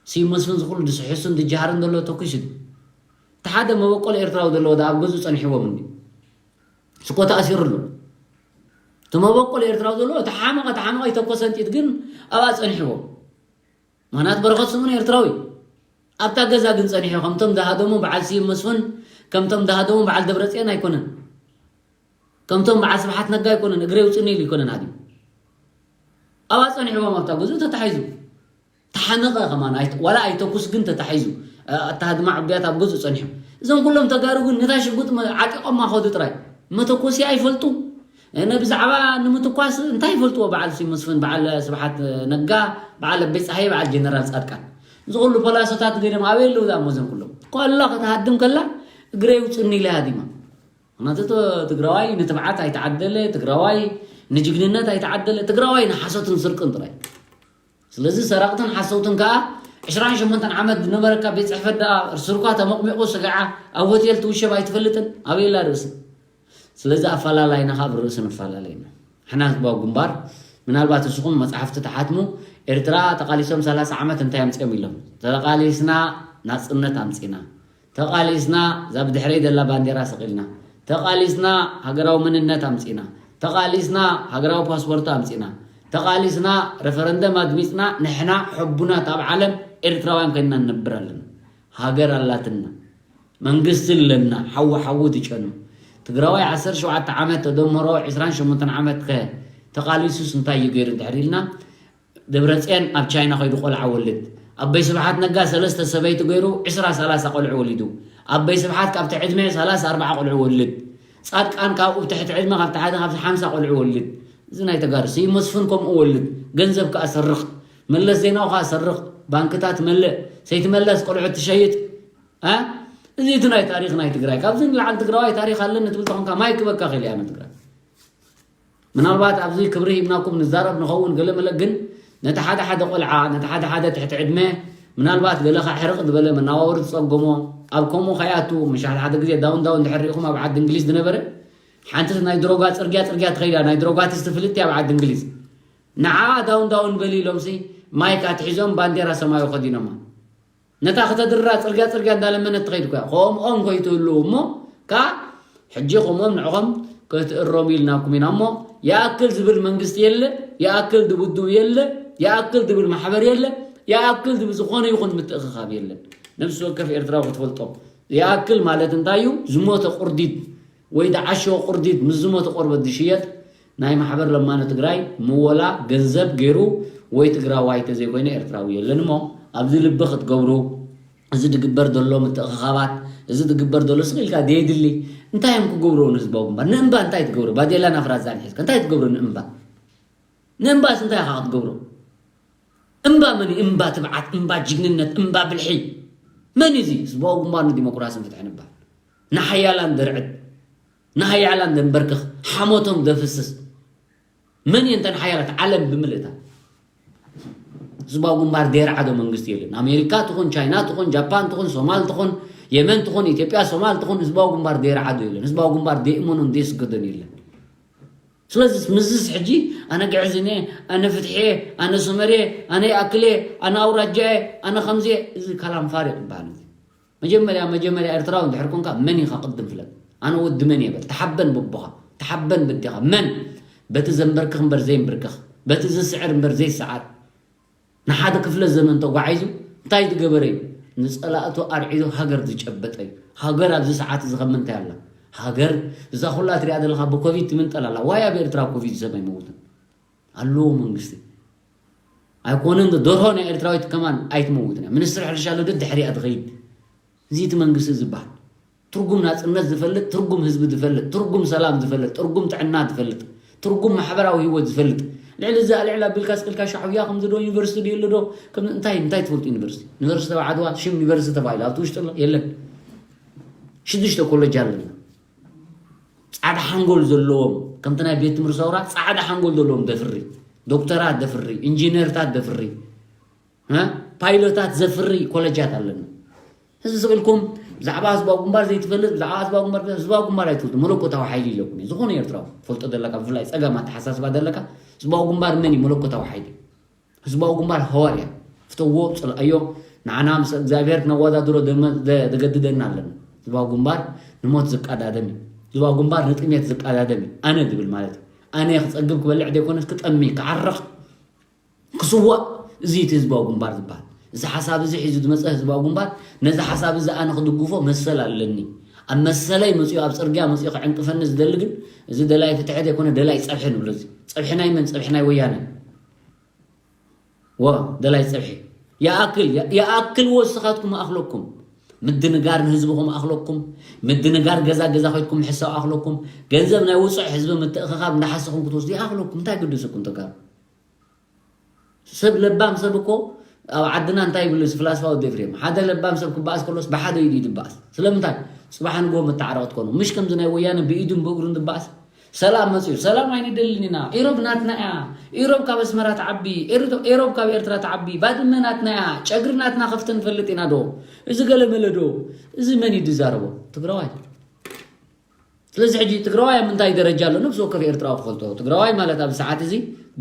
ስዩም መስፍን ዝኹሉ ድስሕሱን ድጀሃርን ዘሎ ተኩሱ ድዩ? እቲ ሓደ መበቆል ኤርትራዊ ዘለዎ ደኣ ኣብ ገዝኡ ጸኒሕዎም እንዲ። ስኮ ተኣሲሩ ኣሎ። እቲ መበቆል ኤርትራዊ ዘለዎ እቲ ሓመቐ፣ እቲ ሓመቐ ይተኮሰ እንጢት ግን ኣብኣ ጸኒሕዎም። ማናት በረኸት ስምኦን ኤርትራዊ ኣብታ ገዛ ግን ጸኒሑ ከምቶም ዝሃደሙ በዓል ስዩም መስፍን ከምቶም ዝሃደሙ በዓል ደብረጽዮን ኣይኮነን። ከምቶም በዓል ስብሓት ነጋ ኣይኮነን። እግረ ይውፅኒ ኢሉ ኣይኮነን ሃዲሙ። ኣብኣ ጸኒሕዎም ኣብታ ገዝኡ ተታሒዙ። ተሓነቐ ከማን ኣይተ-፣ ዋላ ኣይተኩስ ግን ተታሒዙ። እ፣ ኣተሃድማ ዕቡያት ኣብ ገዝኡ ጸኒሑ። እዞም ኩሎም ተጋሩ ግን ነታ ሽጉጥ መ-፣ ዓጢቖማ ኸዱ ጥራይ። መተኮሲ ኣይፈልጡ። እ፣ ነ ብዛዕባ ንምትኳስ እንታይ ይፈልጥዎ? በዓል ስዩም መስፍን፣ በዓል ስብሓት ነጋ፣ በዓል ኣበይ ጸሃየ፣ በዓል ጀነራል ጻድቃን። እዚ ኩሉ ፖላሶታት ገይሮም ኣበይ ኣለዉ ደኣ እሞ እዞም ኩሎም? ከላ ከተሃድም ከላ እግረ ይውፅኒ ኢለ ሃዲማ። ምክንያቱ ት-፣ ትግራዋይ ንትብዓት ኣይተዓደለ፣ ትግራዋይ ንጅግንነት ኣይተዓደለ፣ ትግራዋይ ንሓሶትን ስርቅን ጥራይ። ስለዚ ሰረቕትን ሓሰውትን ከዓ ዕስራን ሸሞንተን ዓመት ዝነበረካ ቤት ጽሕፈት ደኣ ሱርካ ተመቕሚቑ ስጋዓ ኣብ ሆቴል ትውሸብ ኣይትፈልጥን? ኣበይ ኣላ ርእሲ? ስለዚ ኣፈላላይና ካብ ርእሲ ንፈላለ ኢና። ንሕና ህዝባዊ ግንባር፣ ምናልባት ንስኹም መጻሕፍቲ ትሓትሙ፣ ኤርትራ ተቓሊሶም ሰላሳ ዓመት እንታይ ኣምጺኦም ኢሎም? ተቓሊስና ናጽነት ኣምጺና። ተቓሊስና እዛ ብድሕረይ ዘላ ባንዴራ ሰቒልና። ተቓሊስና ሃገራዊ መንነት ኣምጺና። ተቓሊስና ሃገራዊ ፓስፖርት ኣምጺና። ተቓሊስና ረፈረንደም ኣድሚጽና ንሕና ሕቡናት ኣብ ዓለም ኤርትራውያን ኮይንና ንነብር ኣለና። ሃገር ኣላትና። መንግስቲ ኣለና። ሓዊ ሓዊ ትጨኑ። ትግራዋይ ዓሰርተ ሸውዓተ ዓመት ተደምሮ ዕስራን ሸሞንተን ዓመት ከ ተቓሊሱስ እንታይ እዩ ገይሩ እንድሕር ኢልና፣ ደብረጽዮን ኣብ ቻይና ከይዱ ቆልዓ ወልድ። ኣበይ ስብሓት ነጋ ሰለስተ ሰበይቲ ገይሩ ዕስራ ሰላሳ ቆልዑ ወሊዱ። ኣበይ ስብሓት ካብቲ ዕድመ ሰላሳ ኣርባዓ ቆልዑ ወልድ። ጻድቃን ካብኡ ትሕቲ ዕድመ ካብቲ ሓደ ካብቲ ሓምሳ ቆልዑ ወልድ። እዚ ናይ ተጋሩ ስዩም መስፍን ከምኡ ወልድ። ገንዘብ ከኣ ሰርቕ። መለስ ዜናዊ ከኣ ሰርቕ። ባንክታት መልእ። ሰይትመለስ ቆልዑ ትሸይጥ። እ? እዚ እቲ ናይ ታሪኽ ናይ ትግራይ። ካብዚ ንላዕሊ ትግራዋይ ታሪኽ ኣለኒ ትብል ተኾንካ ማይ ክበካ ኽእል እያ ንትግራይ። ምናልባት ኣብዚ ክብሪ ሂብናኩም ንዛረብ ንኸውን ገለ መለ፣ ግን ነቲ ሓደ ሓደ ቆልዓ፣ ነቲ ሓደ ሓደ ትሕቲ ዕድመ፣ ምናልባት ገለ ከሕርቕ ዝበለ መናዋወሪ ዝጸገሞ፣ ኣብ ከምኡ ከይኣቱ፣ ምሽ ሓደ ሓደ ግዜ ዳውን ዳውን እንድሕር ሪኢኹም ኣብ ዓዲ እንግሊዝ ዝነበረ፣ ሓንቲ ናይ ድሮጋ ጽርግያ ጽርግያ ትኸይዳ፣ ናይ ድሮጋ ትስቲ ፍልጥቲ ኣብ ዓዲ እንግሊዝ። ንዓ ዳውን ዳውን በሊ ኢሎምሲ ማይክ ኣትሒዞም ባንዴራ ሰማያዊ ከዲኖማ። ነታ ከተድርራ ጽርግያ ጽርግያ እንዳለመነት ትኸይድ እኮ እያ። ከምኦም ከይትህልዉ እሞ ከኣ ሕጂ ከምኦም ንዕኹም ክትእረሙ ኢልናኩም ኢና እሞ ይኣክል ዝብል መንግስቲ የለ፣ ይኣክል ዝብል ውድብ የለ፣ ይኣክል ዝብል ማሕበር የለ፣ ይኣክል ዝብል ዝኾነ ይኹን ምትእኽኻብ የለን። ነፍሲ ወከፍ ኤርትራዊ ክትፈልጦ ይኣክል ማለት እንታይ እዩ? ዝሞተ ቁርዲድ ወይ ዝዓሸወ ቁርዲድ ምስ ዝሞተ ቆርበት ዝሽየጥ ናይ ማሕበር ለማኖ ትግራይ ምወላ ገንዘብ ገይሩ ወይ ትግራዋይ ተዘይኮይነ ኤርትራዊ የለን እሞ ኣብዚ ልቢ ክትገብሩ፣ እዚ ዝግበር ዘሎ ምትእኽኻባት፣ እዚ ዝግበር ዘሎ ስቕ ኢልካ ዘየድሊ እንታይ እዮም ክገብርዎ ንህዝባዊ ግንባር? ንእምባ እንታይ ትገብሮ? ባዴላን ኣፍራዛን ሒዝካ እንታይ ትገብሮ ንእምባ? ንእምባስ እንታይ ኢኻ ክትገብሮ? እምባ መን እዩ? እምባ ትብዓት፣ እምባ ጅግንነት፣ እምባ ብልሒ። መን እዩ እዚ? ህዝባዊ ግንባር ንዲሞክራስን ፍትሕን እምባ። ንሓያላን ደርዕድ፣ ንሓያላን ደንበርክኽ፣ ሓሞቶም ደፍስስ። መን እየን እተን ሓያላት? ዓለም ብምልእታ። ህዝባዊ ግንባር ደይርዓዶ መንግስቲ የለን። ኣሜሪካ ትኹን፣ ቻይና ትኹን፣ ጃፓን ትኹን፣ ሶማል ትኹን፣ የመን ትኹን፣ ኢትዮጵያ፣ ሶማል ትኹን፣ ህዝባዊ ግንባር ደይርዓዶ የለን። ህዝባዊ ግንባር ደይእመኖን ደይስገዶን የለን። ስለዚ ምስዚስ ሕጂ ኣነ ግዕዝነ፣ ኣነ ፍትሐ፣ ኣነ ሰመረ፣ ኣነ ይኣክለ፣ ኣነ ኣውራጃ፣ ኣነ ከምዚ፣ እዚ ካላም ፋሪቅ ይበሃል። እዚ መጀመርያ መጀመርያ ኤርትራዊ እንድሕር ኮንካ መን ኢኻ ቅድም ፍለጥ። ኣነ ወዲ መን እየ በል። ተሓበን በቦኻ፣ ተሓበን በዴኻ። መን በቲ ዘንበርክኽ እምበር ዘይንብርክኽ፣ በቲ ዝስዕር እምበር ዘይሰዓር፣ ንሓደ ክፍለ ዘመን ተጓዒዙ እንታይ ዝገበረ እዩ? ንጸላእቱ ኣርዒዱ ሃገር ዝጨበጠ እዩ። ሃገር ኣብዚ ሰዓት እዚ ከም ምንታይ ኣላ? ሃገር እዛ ኩላ ትሪኣ ዘለኻ ብኮቪድ ትምንጠል ኣላ። ዋይ ኣብ ኤርትራ ኮቪድ ሰብ ኣይመውትን ኣለዎ መንግስቲ። ኣይኮነን ደርሆ ናይ ኤርትራዊት ከማን ኣይትመውትን እያ። ሚኒስትር ሕርሻ ኣሎ ደድሕሪኣ ትኸይድ። እዚ እቲ መንግስቲ ዝበሃል ትርጉም ናጽነት ዝፈልጥ፣ ትርጉም ህዝቢ ዝፈልጥ፣ ትርጉም ሰላም ዝፈልጥ፣ ትርጉም ጥዕና ዝፈልጥ፣ ትርጉም ማሕበራዊ ህይወት ዝፈልጥ፣ ልዕሊ እዛ ልዕል ኣቢልካ ስቅልካ ሻዕብያ ከምዚ ዶ ዩኒቨርሲቲ ድየሎ ዶ? ከም እንታይ እንታይ ትፈልጡ ዩኒቨርሲቲ? ዩኒቨርሲቲ ኣብ ዓድዋ ሽም ዩኒቨርሲቲ ተባሂሉ ኣብቲ ውሽጢ ኣሎ የለን። ሽዱሽተ ኮለጅ ኣለና። ጻዕዳ ሓንጎል ዘለዎም ከምቲ ናይ ቤት ትምህርቲ ሰውራ ጻዕዳ ሓንጎል ዘለዎም ደፍሪ፣ ዶክተራት ደፍሪ፣ ኢንጂነርታት ደፍሪ፣ እ? ፓይሎታት ዘፍሪ ኮለጃት ኣለና። እዚ ስቕ ኢልኩም ብዛዕባ ህዝባዊ ግንባር ዘይትፈልጥ፣ ብዛዕባ ህዝባዊ ግንባር፣ ህዝባዊ ግንባር ኣይትፈልጡ፣ መለኮታዊ ሓይሊ ኢለኩም እየ። ዝኾነ ኤርትራዊ ትፈልጦ ዘለካ፣ ብፍላይ ጸገም ኣተሓሳስባ ዘለካ፣ ህዝባዊ ግንባር መን እዩ? መለኮታዊ ሓይሊ። ህዝባዊ ግንባር ሃዋርያ፣ ፍተዎ፣ ጽልኣዮ፣ ንዓና ምስ እግዚኣብሔር ክነወዳድሮ ደመ-፣ ደ-፣ ደገድደና ኣለና። ህዝባዊ ግንባር ንሞት ዝቀዳደም እዩ። ህዝባዊ ግንባር ንጥሜት ዝቀዳደም እዩ። ኣነ ዝብል ማለት እዩ። ኣነ ክጸግብ ክበልዕ ዘይኮነስ ክጠሚ፣ ክዓርቕ፣ ክስዋእ፣ እዚ እቲ ህዝባዊ ግንባር ዝበሃል። እዚ ሓሳብ እዚ ሒዙ ዝመጸ ህዝባዊ ግንባር፣ ነዚ ሓሳብ እዚ ኣነ ክድግፎ መሰል ኣለኒ። ኣብ መሰለይ መጺኡ፣ ኣብ ጽርግያ መጺኡ ክዕንቅፈኒ ዝደሊ ግን፣ እዚ ደላይ ፍትሒ ዘይኮነ ደላይ ጸብሒ ንብሎ። እዚ ጸብሒ ናይ መን? ጸብሒ ናይ ወያነ። ወ-፣ ደላይ ጸብሒ። ይኣክል፣ ያ-፣ ይኣክል ወስኻትኩም ኣኽለኩም። ምድንጋር ንህዝብኹም ኣኽለኩም። ምድንጋር ገዛ ገዛ ኮይድኩም ምሕሳው ኣኽለኩም። ገንዘብ ናይ ውጹዕ ህዝቢ ምትእኽኻብ እንዳሓሰኹም ክትወስዱ ይኣኽለኩም። እንታይ ግድስኩም ተጋሩ? ሰብ ለባም ሰብ እኮ ኣብ ዓድና እንታይ ይብሉ እዚ ፍላስፋ ወዲ ኤፍሬም? ሓደ ለባም ሰብ ክበኣስ ከሎስ ብሓደ ኢዱ እዩ ዝበኣስ። ስለምንታይ? ጽባሕ ንግሆ መተዓረቒ ትኮኑ። ምሽ ከምዚ ናይ ወያነ ብኢዱን ብእግሩን ዝበኣስ። ሰላም መጽዩ። ሰላም ኣይንደልን ኢና። ኢሮብ ናትና እያ። ኢሮብ ካብ ኣስመራ ትዓቢ። ኤርቶ-፣ ኤሮብ ካብ ኤርትራ ትዓቢ። ባድመ ናትና እያ። ጨግሪ ናትና ከፍተ ንፈልጥ ኢና ዶ? እዚ ገለ መለ ዶ? እዚ መን እዩ ዝዛረቦ? ትግራዋይ። ስለዚ ሕጂ ትግራዋይ ኣብ ምንታይ ደረጃ ኣሎ? ነብሲ ወከፍ ኤርትራዊ ክፈልጦ። ትግራዋይ ማለት ኣብዚ ሰዓት እዚ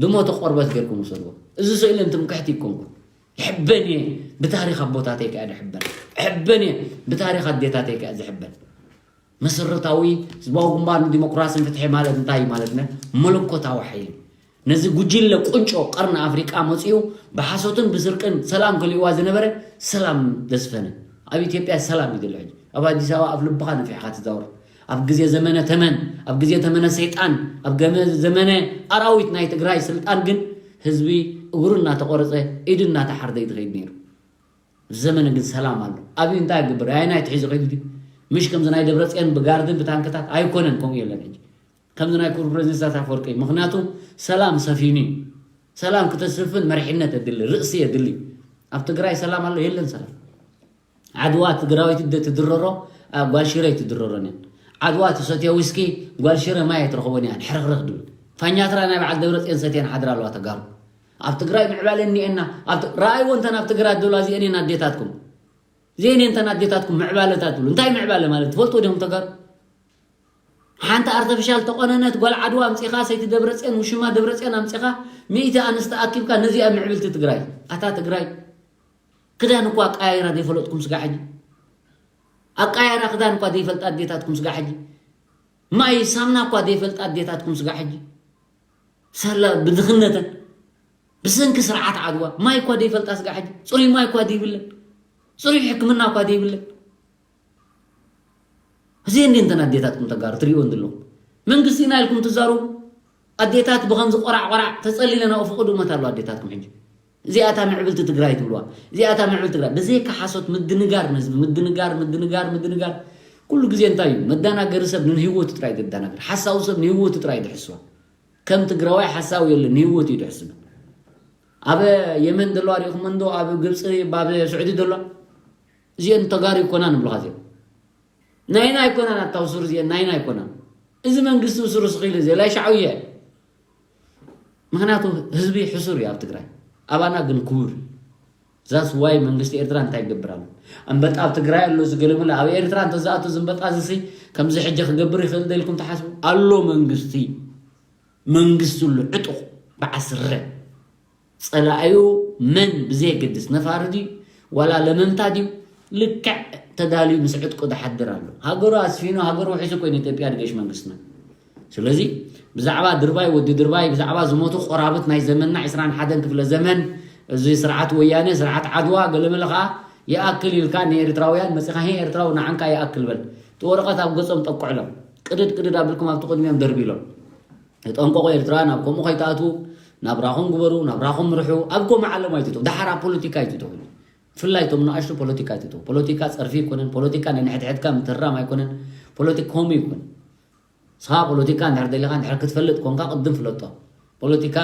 ድሞተ ቆርበት ጌርኩም ውሰድዎ። እዚ ስእሊ እንትምክሕቲ ይኮንኩን። ይሕበን እየ ብታሪኽ ኣቦታተይ ከኣ ድሕበን። ይሕበን እየ ብታሪኽ ኣዴታተይ ከኣ ዝሕበን። መሰረታዊ ህዝባዊ ግንባር ንዲሞክራስን ፍትሒ ማለት እንታይ እዩ ማለት ነ? መለኮታዊ ሓይሊ። ነዚ ጉጅለ ቁንጮ ቀርኒ ኣፍሪቃ መጺኡ ብሓሶትን ብስርቅን ሰላም ከሊእዋ ዝነበረ ሰላም ዘስፈነ። ኣብ ኢትዮጵያ ሰላም እዩ ዘሎ ሕጂ። ኣብ ኣዲስ ኣበባ ኣብ ልብኻ ነፊሕካ ትዛወር። ኣብ ግዜ ዘመነ ተመን፣ ኣብ ግዜ ተመነ ሰይጣን፣ ኣብ ገመ-፣ ዘመነ ኣራዊት ናይ ትግራይ ስልጣን ግን ህዝቢ እግሩ እናተቆረጸ ኢዱ እናተሓርደ እዩ ዝኸይድ ነይሩ። ዘመነ ግን ሰላም ኣሎ። ኣብዩ እንታይ ይገብር? ኣየናይ ትሒዙ ከይዱ ድዩ? ምሽ ከምዚ ናይ ደብረጽዮን ብጋርድን ብታንክታት ኣይኮነን፣ ከምኡ የለን ሕጂ። ከምዚ ናይ ክቡር ፕረዚደንት ኢሳያስ ኣፈወርቂ እዩ። ምኽንያቱ ሰላም ሰፊኑ እዩ። ሰላም ክተስፍን መሪሕነት የድሊ፣ ርእሲ የድሊ። ኣብ ትግራይ ሰላም ኣሎ? የለን ሰላም። ዓድዋ ትግራዊት እደ ትድረሮ፣ ኣ፣ ጓል ሽረ ኣይትድረሮን እየን። ዓድዋ ትሰትዮ ዊስኪ፣ ጓል ሽረ ማይ ኣይትረኽቦን እያ፣ ሕርኽርኽ ድብል። ፋኛትራ ናይ በዓል ደብረጽዮን ሰትየን ሓድራ ኣለዋ ተጋሩ። ኣብ ትግራይ ምዕባለ እኒኤና፣ ኣብ ት-፣ ረኣይዎ እንተን ኣብ ትግራይ ዘለዋ እዚአን እየን ኣዴታትኩም። እዚአን እየን እንተን ኣዴታትኩም ምዕባለታት ትብሉ። እንታይ ምዕባለ ማለት ትፈልጡ ዲኹም ተጋሩ? ሓንቲ ኣርተፊሻል ተቆነነት ጓል ዓድዋ ኣምጺኻ፣ ሰይቲ ደብረጽዮን፣ ውሽማ ደብረጽዮን ኣምጺኻ፣ ሚእቲ ኣንስቲ ኣኪብካ፣ ነዚኣ ምዕብልቲ ትግራይ። ኣታ ትግራይ፣ ክዳን እኳ ኣቀያይራ ዘይፈለጥኩም ስጋ ሕጂ። ኣቀያይራ ክዳን እኳ ዘይፈልጣ ኣዴታትኩም ስጋ ሕጂ። ማይ ሳምና እኳ ዘይፈልጣ ኣዴታትኩም ስጋ ሕጂ። ሳላ ብድኽነተን፣ ብሰንኪ ስርዓት ዓድዋ፣ ማይ እኳ ዘይፈልጣ ስጋ ሕጂ። ጽሩይ ማይ እኳ ዘይብለን። ጽሩይ ሕክምና እኳ ዘይብለን። እዚ እንዲ እንተን ኣዴታትኩም ተጋሩ ትሪእዎ እንድለኹም። መንግስቲ ኢና ኢልኩም ትዛረቡ። ኣዴታት ብኸምዚ ቆራዕ ቆራዕ ተጸሊለን ኣብኡ ፍቕዱ እመት ኣለዋ ኣዴታትኩም ሕጂ። እዚኣታ ምዕብልቲ ትግራይ ትብልዋ። እዚኣታ ምዕብልቲ ትግራይ። ብዘይካ ሓሶት ምድንጋር ንህዝቢ፣ ምድንጋር፣ ምድንጋር፣ ምድንጋር። ኩሉ ግዜ እንታይ እዩ? መደናገሪ ሰብ ንህይወቱ ጥራይ ዘደናግር። ሓሳዊ ሰብ ንህይወቱ ጥራይ ድሕስዋ። ከም ትግራዋይ ሓሳዊ የለን፣ ንህይወቱ እዩ ድሕስብ። ኣብ የመን ዘለዋ ሪእኹመን ዶ? ኣብ ግብፂ፣ ኣብ ስዑዲ ዘለዋ? እዚአን ተጋሩ ይኮና ንብልኻ እዚአን። ናይና ኣይኮናን ኣታ ውሱር እዚአን፣ ናይና ኣይኮናን። እዚ መንግስቲ ውሱር ስኺሉ እዚ፣ ላይ ሻዕብያ እዩ። ምኽንያቱ ህዝቢ ሕሱር እዩ ኣብ ትግራይ። ኣባና ግን ክቡር እዩ። That's why መንግስቲ ኤርትራ እንታይ ይገብር ኣሎ? ኣንበጣ ኣብ ትግራይ ኣሎ፣ ዝገለመለ ኣብ ኤርትራ እንተዝኣቱ ዝንበጣ ዝሲ ከምዚ ሕጂ ክገብር ይኽእል ዶ ኢልኩም ትሓስቡ? ኣሎ መንግስቲ፣ መንግስቲ ኣሎ ዕጡቕ በዓል ስረ። ጸላኢኡ መን ብዘየገድስ ነፋሪ ድዩ ዋላ ለመምታ ድዩ ልክዕ ተዳልዩ ምስ ዕጥቁ ዝሓድር ኣሎ። ሃገሩ ኣስፊኑ ሃገሩ ውሒሱ ኮይኑ ኢትዮጵያ ድገሽ መንግስትና። ስለዚ ብዛዕባ ድርባይ ወዲ ድርባይ ብዛዕባ ዝሞቱ ቆራብት ናይ ዘመንና ዕስራን ሓደን ክፍለ ዘመን እዚ ስርዓት ወያነ ስርዓት ዓድዋ ገለመለ ከዓ ይኣክል ኢልካ ንኤርትራውያን መፂኻ ሄ ኤርትራዊ ንዓንካ ይኣክል በል እቲ ወረቐት ኣብ ገፆም ጠቁዕሎም ቅድድ ቅድድ ኣቢልኩም ኣብቲ ቅድሚኦም ደርቢሎም። ተጠንቀቑ ኤርትራውያን ኣብ ከምኡ ከይትኣትዉ ናብራኹም ግበሩ ናብራኹም ምርሑ ኣብ ጎማ ዓለም ኣይትእትዉ ደሓር ኣብ ፖለቲካ ኣይትእትዉ ብፍላይ እቶም ንኣሽቱ ፖለቲካ ኣይትእትዉ ፖለቲካ ፀርፊ ኣይኮነን ፖለቲካ ናይ ንሕድሕድካ ምትራም ኣይኮነን ፖለቲካ ከምኡ ይኮን ንስኻ ፖለቲካ እንድሕር ደሊኻ እንድሕር ክትፈልጥ ኮንካ ቅድም ፍለጦ ፖለቲካ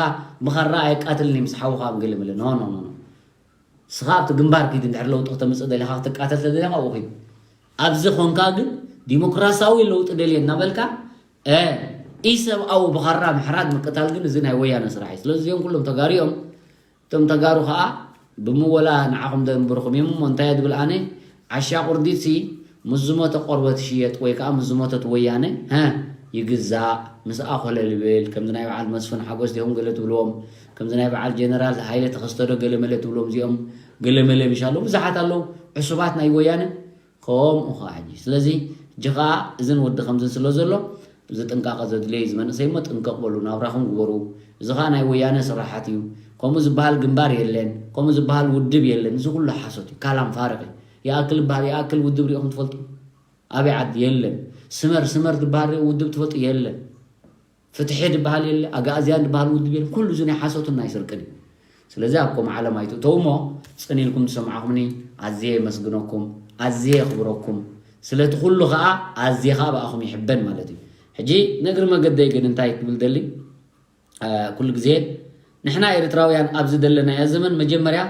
ብኻራ ኣየቃትልን እዩ ምስ ሓውኻ ኣብ ገለ መለ no no no no ንስኻ ኣብቲ ግንባር ኪድ እንድሕር ለውጢ ክተምፅእ ደሊኻ ክትቃተል ተደሊኻ ኣብኡ ኪድ ኣብዚ ኮንካ ግን ዲሞክራሲያዊ ለውጢ ደልየ እናበልካ ኢሰብኣዊ ብኻራ ምሕራድ ምቅታል ግን እዚ ናይ ወያነ ስራሕ እዩ ስለዚ እዚኦም ኩሎም ተጋሩ እዮም እቶም ተጋሩ ከዓ ብምወላ ንዓኹም ደንብርኹም እዮም እሞ እንታይ እየ ድብል ኣነ ዓሻ ቁርዲት ሲ ምስ ዝሞተ ቆርበት ይሽየጥ ወይ ከዓ ምስ ዝሞተት ወያነ ሀ ይግዛእ ምስኣ ኮለል ይብል ከምዚ ናይ በዓል መስፍን ሓጎስ ዲኹም ገለ ትብልዎም ከምዚ ናይ በዓል ጀነራል ሃይለ ተኸስተዶ ገለመለ ትብልዎም እዚኦም ገለመለ ምሽ ኣለዉ ብዙሓት ኣለዉ ዕሱባት ናይ ወያነ ከምኡ ከዓ ሕጂ ስለዚ ሕጂ ከዓ እዝን ወዲ ከምዝን ስለ ዘሎ እዚ ጥንቃቐ ዘድልዮ እዩ ዝመንእሰይ እሞ ጥንቀቕ በሉ ናብራኹም ግበሩ እዚ ከዓ ናይ ወያነ ስራሓት እዩ ከምኡ ዝበሃል ግንባር የለን ከምኡ ዝበሃል ውድብ የለን እዚ ኩሉ ሓሶት እዩ ካላም ፋርቕ እዩ ይኣክል ይበሃል ይኣክል ውድብ ሪእኹም ትፈልጡ ኣበይ ዓዲ የለን ስመር ስመር ዝበሃል ውድብ ትፈልጡ የለን ፍትሒ ዝበሃል የለ ኣጋእዝያን ዝበሃል ውድብ የለ ኩሉ እዚ ናይ ሓሶትን ናይ ስርቅን እዩ ስለዚ ኣብ ከምኡ ዓለም ኣይትእተው እሞ ፅን ኢልኩም ዝሰማዕኹምኒ ኣዝየ የመስግነኩም ኣዝየ የኽብረኩም ስለቲ ኩሉ ከዓ ኣዝየ ከዓ ብኣኹም ይሕበን ማለት እዩ ሕጂ ነግሪ መገደይ ግን እንታይ ክብል ደሊ ኩሉ ግዜ ንሕና ኤርትራውያን ኣብዚ ደለናዮ ዘመን መጀመርያ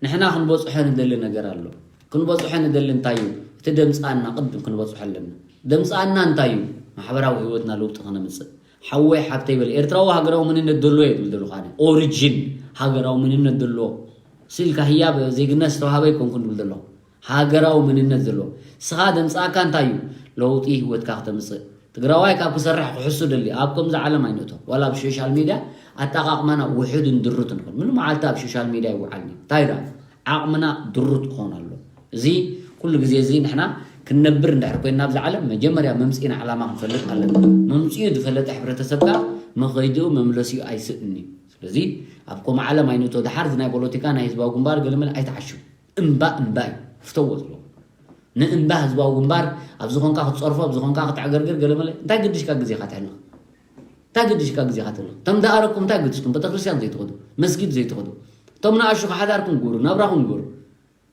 ንሕና ክንበፅሖ ንደሊ ነገር ኣሎ ክንበፅሖ ንደሊ እንታይ እዩ እቲ ደምፃና ቅድም ክንበፅሖ ኣለና ደምፃና እንታይ እዩ ማሕበራዊ ህይወትና ለውጢ ክነምፅእ ሓወይ ሓብተይ በል ኤርትራዊ ሃገራዊ መንነት ደሎ እየ ትብል ዘለኹ ኣነ ኦሪጂን ሃገራዊ መንነት ደሎ ስኢልካ ህያብ ዜግነት ዝተዋሃበ ኣይኮንኩን ትብል ዘለኹ ሃገራዊ መንነት ዘለዎ ስኻ ደምፃእካ እንታይ እዩ ለውጢ ህይወትካ ክተምፅእ ትግራዋይ ካብ ክሰርሕ ክሕሱ ደሊ ኣብ ከምዚ ዓለም ኣይንእቶ ዋላ ኣብ ሶሻል ሚድያ ኣጠቃቅማና ውሑድን ድሩት ንኾን ምሉ መዓልቲ ኣብ ሶሻል ሚድያ ይወዓል እንታይ ዳ ዓቕምና ድሩት ክኾን ኣሎ እዚ ኩሉ ግዜ እዚ ንሕና ክንነብር እንድሕር ኮይንና ኣብዚ ዓለም መጀመርያ መምፅኢና ዕላማ ክንፈልጥ ኣለና መምፅኡ ዝፈለጠ ሕብረተሰብካ መኸይድኡ መምለሲኡ ኣይስእን እዩ ስለዚ ኣብ ከምኡ ዓለም ኣይንእቶ ድሓር እዚ ናይ ፖለቲካ ናይ ህዝባዊ ግንባር ገለመለ ኣይትዓሹ እምባ እምባ እዩ ክፍተዎ ዘለዎ ንእምባ ህዝባዊ ግንባር ኣብ ዝኾንካ ክትፀርፎ ኣብ ዝኾንካ ክትዕገርግር ገለመለ እንታይ ግድሽካ ግዜኻ ትሕልቕ እንታይ ግድሽካ ግዜኻ ትሕልቕ ተም ደኣረኩም እንታይ ግድሽኩም ቤተክርስትያን ዘይትኸዱ መስጊድ ዘይትኸዱ እቶም ንኣሹ ሓዳርኩም ግብሩ ናብራኹም ግብሩ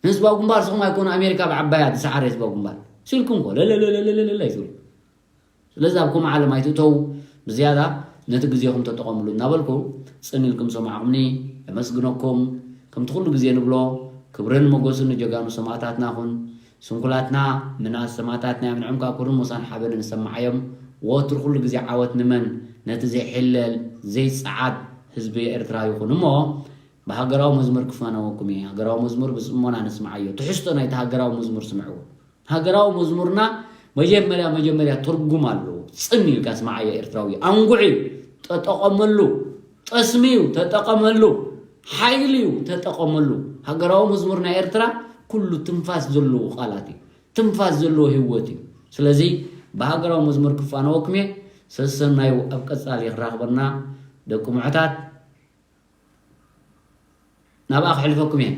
ንህዝባዊ ግንባር ስኹም ኣይኮኑ ኣሜሪካ ብዓባያ ዝሰዓረ ህዝባዊ ግንባር ሲልኩም ኮ ለለለለለለለ ይትብሉ ስለዚ ኣብ ከምኡ ዓለም ኣይትእተው ብዝያዳ ነቲ ግዜኹም ተጠቐምሉ እናበልኩ ፅን ኢልኩም ሰማዕኹምኒ የመስግነኩም ከምቲ ኩሉ ግዜ ንብሎ ክብርን ሞገስን ንጀጋኑ ሰማእታትና ኹን ስንኩላትና ምናስ ሰማእታትና እዮም ንዕም ከዓ ክብርን ሞሳን ሓበንን ንሰማዓዮም ወትሩ ኩሉ ግዜ ዓወት ንመን ነቲ ዘይሕለል ዘይፀዓድ ህዝቢ ኤርትራ ይኹን እሞ ብሃገራዊ መዝሙር ክፋነወኩም እየ ሃገራዊ መዝሙር ብፅሞና ንስምዓዮ ትሕዝቶ ናይቲ ሃገራዊ መዝሙር ስምዕዎ ሃገራዊ መዝሙርና መጀመርያ መጀመርያ ትርጉም ኣለዎ። ፅን ኢልካ ስምዓዮ ኤርትራዊ። ኣንጉዕ እዩ፣ ተጠቐመሉ። ጠስሚ እዩ፣ ተጠቐመሉ። ሓይሊ እዩ፣ ተጠቐመሉ። ሃገራዊ መዝሙር ናይ ኤርትራ ኩሉ ትንፋስ ዘለዎ ቃላት እዩ። ትንፋስ ዘለዎ ህይወት እዩ። ስለዚ ብሃገራዊ መዝሙር ክፋነወኩም እየ። ሰሰናዩ ኣብ ቀጻሊ ክራኽበና ደቂ ሙዕታት። ናብኣ ክሕልፈኩም እየ።